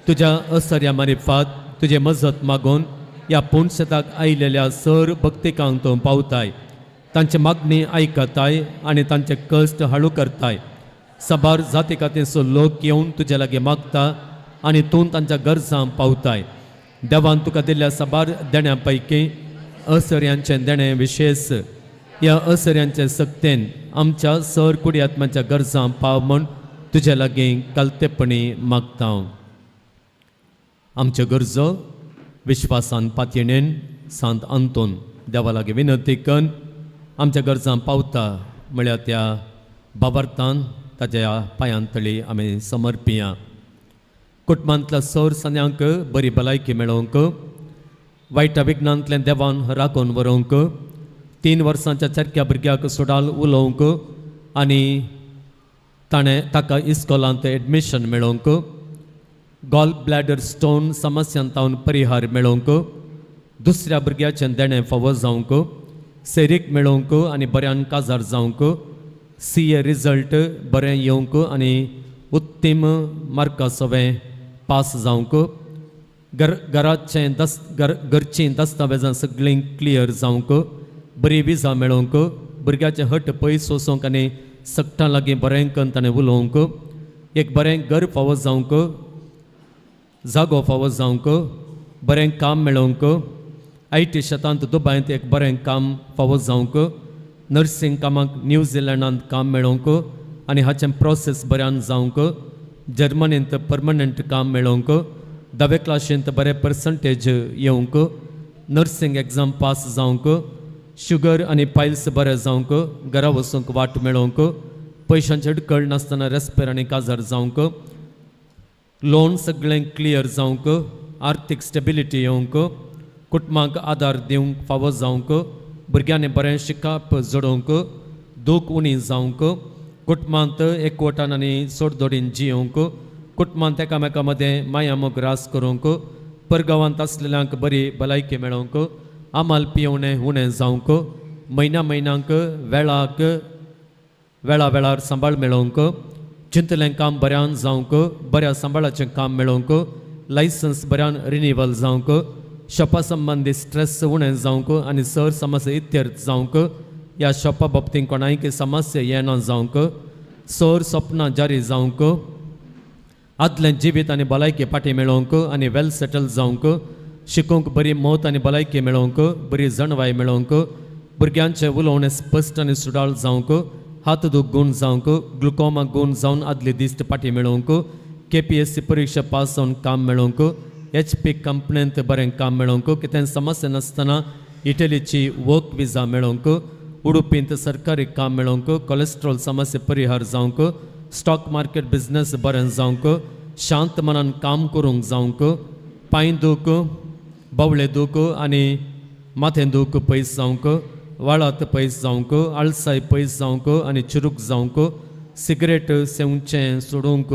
तुज्या असर्या मारिफात तुजे मजत मागून ह्या पुणशेताक आयिल्ल्या सर भक्तिकांक तूं पावताय, तांची मागणी आयकताय आनी तांचे कश्ट हाळू करताय. साबार जाती कातीचो लोक येवन तुज्या लागीं मागता आनी तूं तांच्या गरजां पावताय. देवान तुका दिल्ल्या साबार देण्या पैकी असऱ्यांचें देणें विशेष. ह्या असऱ्यांचे सक्तेन आमच्या सर कुडी आत्म्याच्या गरजां पाव म्हूण तुज्या लागीं कालतेपणी मागता. आमच्यो गरजो विश्वासान पातयेणेन सांत आंतोन देवा लागीं विनंती करून आमच्या गरजां पावता म्हळ्यार त्या बाबार्थान ताज्या पांयांतळी आमी समर्पिया. कुटुंबांतल्या सर सन्यांक बरी भलायकी मेळोवंक, वायटा विघ्नांतल्या देवान राखून व्हरूंक, 3 वर्सांच्या चरक्या भुरग्याक सोडाल उलोवंक आनी ताणें ताका इस्कोलांत एडमिशन मेळोवंक, गॉल ब्लॅडर स्टोन समस्यांतावन परिहार मेळोवंक, दुसऱ्या भुरग्याचें देणें फावो जावंक, सेरीक मेळोवंक आनी बऱ्यान काजार जावंक, CA result बरें येवंक आनी उत्तीम मार्का सवें पास जावंक, घराचें घरचीं दस्तावेजां सगळीं क्लियर जावंक, बरी विजा मेळोवंक, भुरग्याचें हट पयस वचोंक आनी सगटां लागीं बरें करून ताणें उलोवंक, एक बरें घर फावो जावंक, जागो फावो जावंक, बरें काम मेळोवंक, IT शेतांत दुबायंत एक बरें काम फावो जावंक, नर्सिंग कामाक न्यूझिलंडांत काम मेळोवंक आनी हाचें प्रोसेस बऱ्यान जावंक, जर्मनींत परमनंट काम मेळोवंक, 10वे क्लाशींत बरें पर्संटेज येवंक, नर्सिंग एग्जाम पास जावंक, शुगर आनी पायल्स बरें जावंक, घरा वचूंक वाट मेळोवंक, पयशांचे अडकळ नासतना रेस्पेर आनी काजार जावंक, लोन सगळें क्लियर जावंक, आर्थीक स्टेबिलिटी येवंक, कुटुंबाक आदार दिवंक फावो जावंक, भुरग्यांनी बरें शिकप जोडोवंक, दूख उणी जावंक, कुटुंबांत एकवटान आनी सोडदोडीन जियोवंक, कुटुंबांत एकामेका मदें माया मोग रास करूंक, परगांवांत आसलेल्यांक बरी भलायकी मेळोवंक, आमाल पियोवणें उणें जावंक, म्हयन्या म्हयन्यांक वेळाक वेळा वेळार सांबाळ मेळोवंक, चिंतलें काम बऱ्यान जावंक, बऱ्या सांबाळाचें काम मेळोवंक, लायसन्स बऱ्यान रिनिवल जावंक, शॉपा संबंदी स्ट्रेस उणें जावंक आनी सर समस्या इत्यर्थ जावंक, ह्या शॉपा बाबतींत कोणायक समस्या येना जावंक, सर सपनां जारी जावंक, आदलें जिवीत आनी भलायकी फाटीं मेळोवंक आनी वेल सेटल जावंक, शिकोवंक बरी मत आनी भलायकी मेळोवंक, बरी जाणवाय मेळोवंक, भुरग्यांचें उलोवणें स्पश्ट आनी सुडाळ जावंक, हात दूख गूण जावंक, ग्लुकोमा गूण जावन आदली दिश्ट फाटीं मेळोवंक, KPSC परिक्षा पास जावन काम मेळोवंक, HP कंपनींत बरें काम मेळोवंक, कितें समस्या नासतना इटलीची वर्क विजा मेळोवंक, उडुपींत सरकारी काम मेळोवंक, कोलेस्ट्रॉल समस्या परिहार जावंक, स्टॉक मार्केट बिजनेस बरें जावंक, शांत मनान काम करूंक जावंक, पांय दूख, बावळे दूख आनी माथें दूख पयस जावंक, वाळात पयस जावंक, आळसाय पयस जावंक आनी चिरूक जावंक, सिगरेट सेवचें सोडूंक,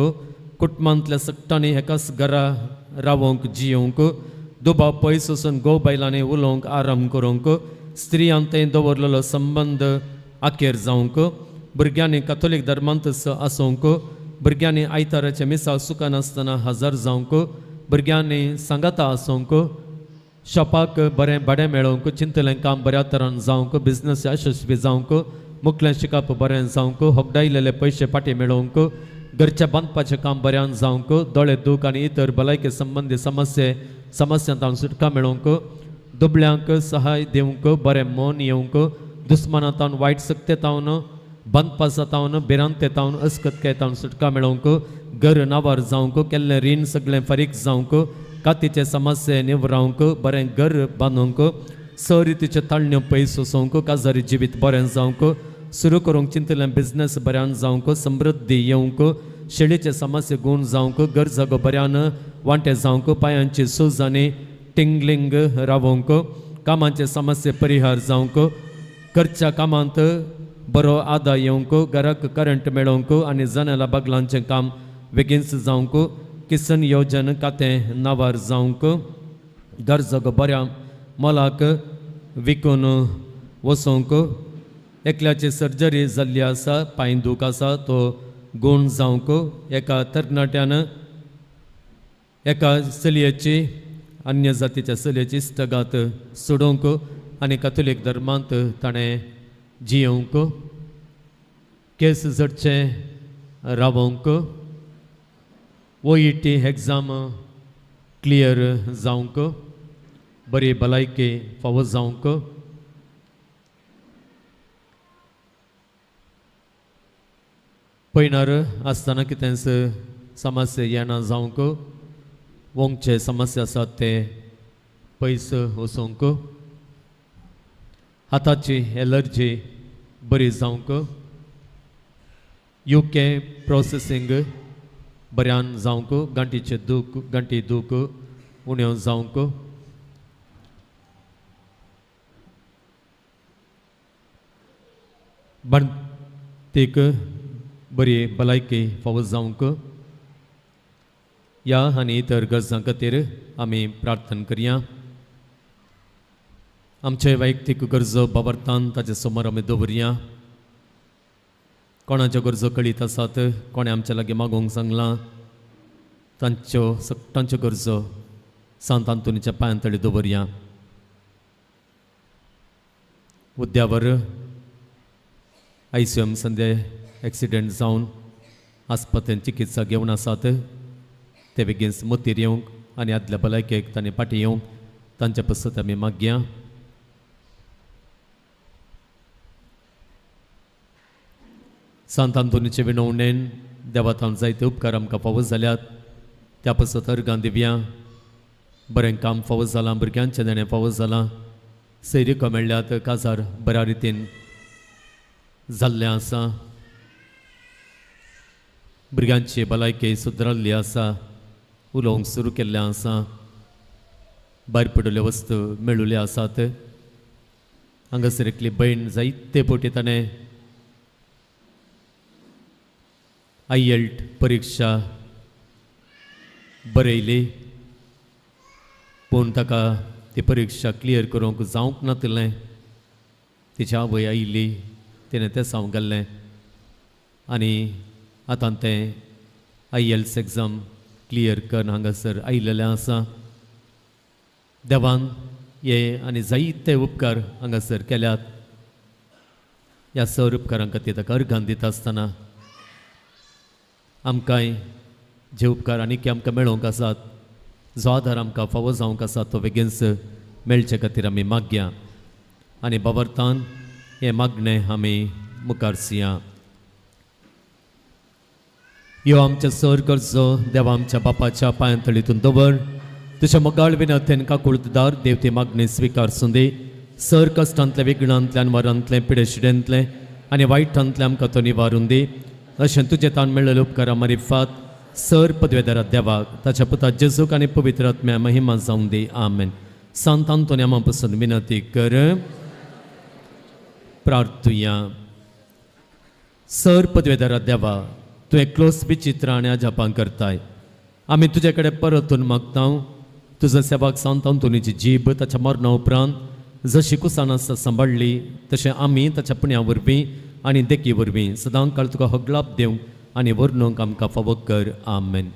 कुटुंबांतल्या सगटांनी एकाच घरा रावोंक जियोवंक, दुबाव पयस वचून घोव बायलांनी उलोवंक आराम करूंक, स्त्रियां थंय दवरलेलो संबंद आखेर जावंक, भुरग्यांनी कथोलीक धर्मांत आसूंक, भुरग्यांनी आयताराचें मिसाळ चुकनासतना हजर जावंक, भुरग्यांनी सांगाता आसूंक, शॉपाक बरें भाडें मेळोवंक, चिंतलें काम बऱ्या तरान जावंक, बिजनस यशस्वी जावंक, मुखलें शिकप बरें जावंक, होगडायलेले पयशे फाटीं मेळोवंक, घरच्या बांदपाचें काम बऱ्यान जावंक, दोळे दूख आनी इतर भलायके संबंदी समस्यांत सुटका मेळोवंक, दुबळ्यांक सहाय दिवंक, बरें मन येवंक, दुस्मानांतावन वायट सक्तेतावन बांदपासातावन भिरांतेतावन अस्कतकेतावन सुटका मेळोवंक, घर नावार जावंक, केल्लें रीण सगळें फारीक जावंक, कातीचे समस्ये निवरावंक, बरें घर बांदूंक, सरितीचे ताळण्यो पयस वचोवंक, काजारी जिवीत बरें जावंक, सुरू करूंक चिंतलें बिजनस बऱ्यान जावंक, समृद्धी येवंक, शेळीचे समस्ये गूण जावंक, घर जागो बऱ्यान वांटे जावंक, पांयांची सूज आनी टिंगलिंग रावोवंक, कामाचे समस्ये परिहार जावंक, घरच्या कामांत बरो आदार येवंक, घराक करंट मेळोवंक आनी जनेला बागलांचें काम बेगीनच जावंक, किसन योजन खातें नावार जावंक, घर जागो बऱ्या मोलाक विकून वचोवंक, एकल्याची सर्जरी जाल्ली आसा, पांय दूख आसा तो गूण जावंक, एका तरणाट्यान एका चलयेची अन्य जातीच्या चलयेची इश्टागत सोडोवंक आनी कथोलीक धर्मांत ताणें जियोवंक, केस झडचें रावोंक, OET exam clear जावंक, बरी भलायकी फावो जावंक, पयणार आसतना कितेंच समस्या येना जावंक, वोंगचे समस्या आसात ते पयस वचोंक, हाताची एलर्जी बरी जावंक, UK processing बऱ्यान जावंक, गांठीचे दूख गांठी दूख उण्यो जावंक, बाणतीक बरी भलायकी फावो जावंक, ह्या आनी इतर गरजां खातीर आमी प्रार्थना करया. आमचे वैयक्तीक गरजो बाबरतान ताचे समोर आमी दवरया. कोणाच्यो गरजो कळीत आसात, कोणें आमच्या लागीं मागूंक सांगलां, तांच्यो सगटांच्यो गरजो सांत आंतोनीच्या पांयां तळी दवरया. उद्यावर ICM संदे एक्सिडंट जावन आस्पत्रेंत चिकित्सा घेवन आसात, ते बेगीन मतीर येवंक आनी आदल्या भलायकेक तांणी फाटीं येवंक तांच्या पसत आमी मागया. सांत आंतोनीचे विनवणेन देवातान जायते उपकार आमकां फावो जाल्यात, त्या पसत अर्गां दिवया. बरें काम फावो जालां, भुरग्यांचें देणें फावो जालां, सैरिको मेळ्ळ्यात, काजार बऱ्या रितीन जाल्लें आसा, भुरग्यांची भलायकी सुदराल्ली आसा, उलोवंक सुरू केल्लें आसा, भायर पडिल्ल्यो वस्तू मेळिल्ल्यो आसात. हांगासर एकली भयण जायते फावटी ताणें IELTS परिक्षा बरयली, पूण ताका ती परिक्षा क्लियर करूंक जावंक नातिल्लें. तिची आवय आयिल्ली, तिणें तें सांगूंक घाल्लें आनी आतां तें IELTS exam clear करून हांगासर आयिल्लें आसा. देवान हे आनी जायते उपकार हांगासर केल्यात. ह्या सर उपकारां खातीर ताका अर्गां दिता आसतना आमकांय जे उपकार आनीक आमकां मेळोवंक आसात, जो आदार आमकां फावो जावंक आसा तो बेगीनच मेळचे खातीर आमी मागया आनी बाबरतान हें मागणें आमी मुखार सिया. यो आमच्या सर गरजो देवा आमच्या बापाच्या पांयां तळीतून दवर, तुज्या मोगाळ विनंतेन काकुळतदार देव ती मागणी स्विकार सुंदी. सर कश्टांतलें, विघ्नांतल्यान, मरांतलें, पिडेशिडेंतलें आनी वायटांतलें आमकां तो निवारून दी. अशें तुजें तान मेळ्ळें उपकारा मारिफात सर पदवेदारा देवाक, ताच्या पुता जेजूक आनी पवित्र आत्म्या महिमा जावं दी. आमेन. सांत आंतोनी आमा पसून विनंती कर. प्रार्थुया. सर पदवेदारा देवा, तूं एकलोच विचित्र आनी अजापां करताय. आमी तुजे कडेन परतून मागता, तुजो सेवाक सांत आंतोनीची जीब ताच्या मरणा उपरांत जशी कुसान आसता सांबाळ्ळी, तशें आमी ताच्या पुण्या वरवीं आनी देखी वरवीं सदां काळ तुका हगलाप दिवंक आनी वर्णूंक आमकां फावो कर. आमेन.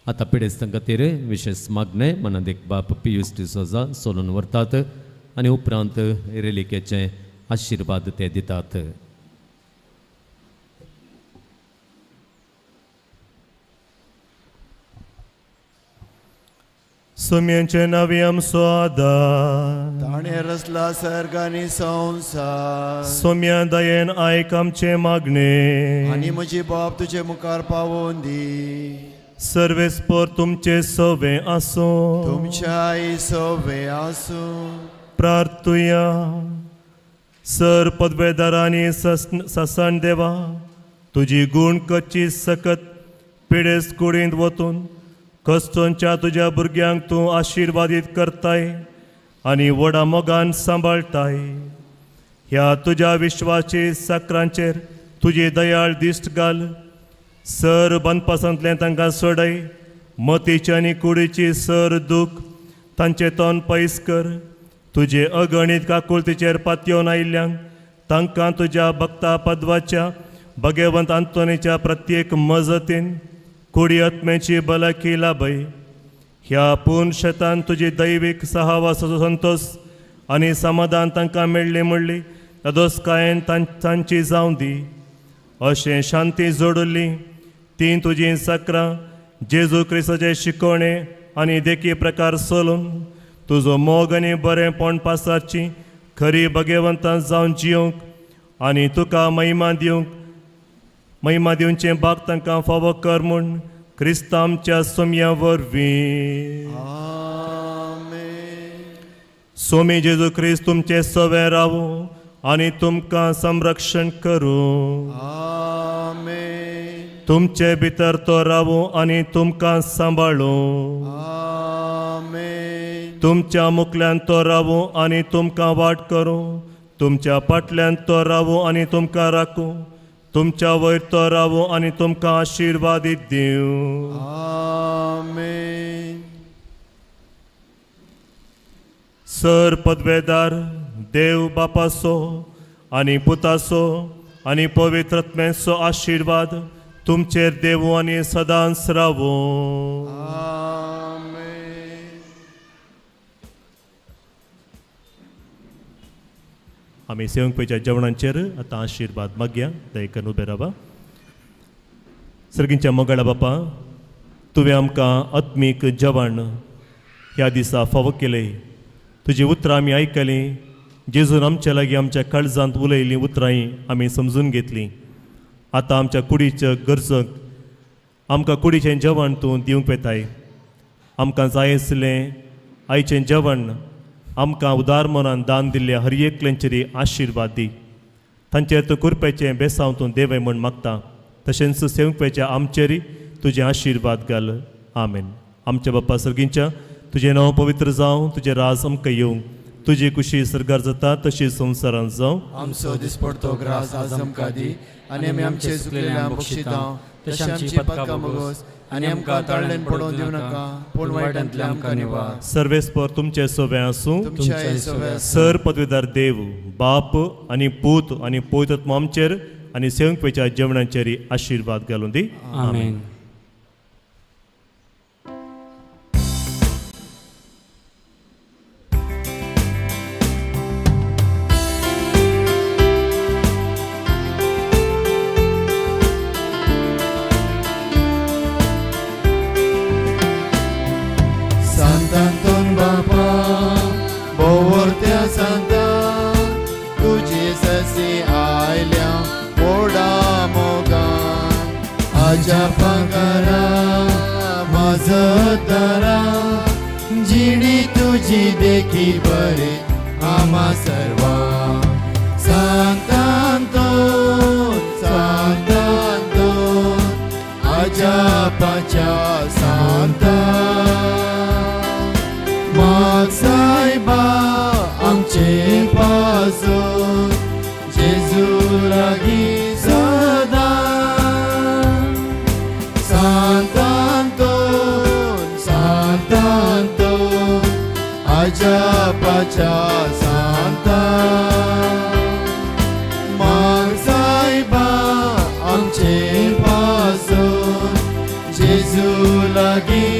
आतां पिडेस्तां खातीर विशेश मागणें मनादेक बाप पियूस डिसोजा सोलून व्हरतात आनी उपरांत रेलिकेचे आशिर्वाद ते दितात. सोम्यांचे नावे आमचो आदार, ताणें रचला सर्ग आनी संवसार. सोम्या दयेन आयक आमचें मागणें आनी म्हजी बाप तुजे मुखार पावोवन दी. सर्वेस्पर तुमचें सवें आसूं, तुमच्याय सवें आसूं. प्रार्थुया. सर पदवेदारांनी ससन देवा, तुजी गूण कच्ची सकत पिडेस्त कुडींत वतून कस्तोंच्या तुज्या भुरग्यांक तूं आशिर्वादीत करताय आनी व्हडा मोगान सांबाळटाय. ह्या तुज्या विश्वाची साकरांचेर तुजी दयाळ दिश्ट घाल. सर बांदपासांतलें तांकां सोडय, मतीची आनी कुडीची सर दूख तांचें तोंड पयस कर. तुजे अगणीत काकुळतीचेर पातयेवन आयिल्ल्यांक तांकां तुज्या भक्ता पदवाच्या भगवंत आंतोनीच्या प्रत्येक मजतीन कुडी आत्म्याची भलायकी लाभय. ह्या पूर्ण शेतान तुजी दैवीक सहावासाचो संतोश आनी समाधान तांकां मेळ्ळी म्हणली धादोसकायेन तांची जावं दी. अशें शांती जोडिल्ली तीं तुजीं सक्रां जेजू क्रिस्ताचे शिकवणे आनी देखी प्रकार सोलून तुजो मोग आनी बरेंपण पासारची खरी भगेवंतां जावन जिवंक आनी तुका महिमा दिवंक महिमा दिवचें भाग तांकां फावो कर म्हूण क्रिस्ता आमच्या सोम्या वरवीं. सोमी जेजू क्रिस्त तुमचें सवें रावूं आनी तुमकां संरक्षण करूं. तुमचे भितर तो रावूं आनी तुमकां सांबाळूं. तुमच्या मुखल्यान तो रावूं आनी तुमकां वाट करूं. तुमच्या फाटल्यान तो रावूं आनी तुमकां राखूं. तुमच्या वयर तो रावूं आनी तुमकां आशिर्वाद दिवं. सर पदवेदार देव बापाचो आनी पुताचो आनी पवित्र आत्म्याचो आशिर्वाद तुमचेर देवूं आनी सदांच रावूं. आमी सेवंकपेच्या जेवणांचेर आतां आशिर्वाद मागया. दयेकरून उबे रावा. सर्गींच्या मोगाळा बापा, तुवें आमकां आत्मीक जेवण ह्या दिसा फावो केलें. तुजी उतरां आमी आयकलीं. जेजून आमच्या लागीं आमच्या काळजांत उलयलीं उतरांय आमी समजून घेतलीं. आतां आमच्या कुडीच्या गरजक आमकां कुडीचें जेवण तूं दिवंक वेताय. आमकां जाय आसलें आयचें जेवण आमकां उदार मनान दान दिल्ल्या हर एकल्यांचेर आशिर्वाद दी. तांचेर तूं कुरपेचें बेसांव तूं देवय म्हूण मागता. तशेंच सेवंकपेच्या आमचेरय तुजें आशिर्वाद घाल. आमेन. आमच्या बाप्पा सर्गींच्या तुजें नांव पवित्र जावं, तुजें राज आमकां येवं, तुजी कुशी सरकार जाता तशी संवसारांत जावं. आमचो दिसपडतो ग्रास आज आमकां दी आनी आमी आमचे चुकलेल्या बक्षिता तशें आमची पदकां भोगोस आनी आमकां ताळ्यान पडोवन दिवं नाका, पूण वायटांतल्यान आमकां निवार. सर्वेस्पर तुमचें सवें आसूं. सर पदवीदार देव बाप आनी पूत आनी पवित्र आत्मो आमचेर आनी सेवंकपेच्या जेवणाचेर आशिर्वाद घालूं दी. आमेन. देखी बरे आमा सर्वा सांतांतो सांतांतो आजापाच्या सांता माग सायबा आमचे पासून जेजू लागीं सदां सांतांतो सांतांतो आजापाच्या सांता माग सायबा आमचे पासून जेजू लागीं.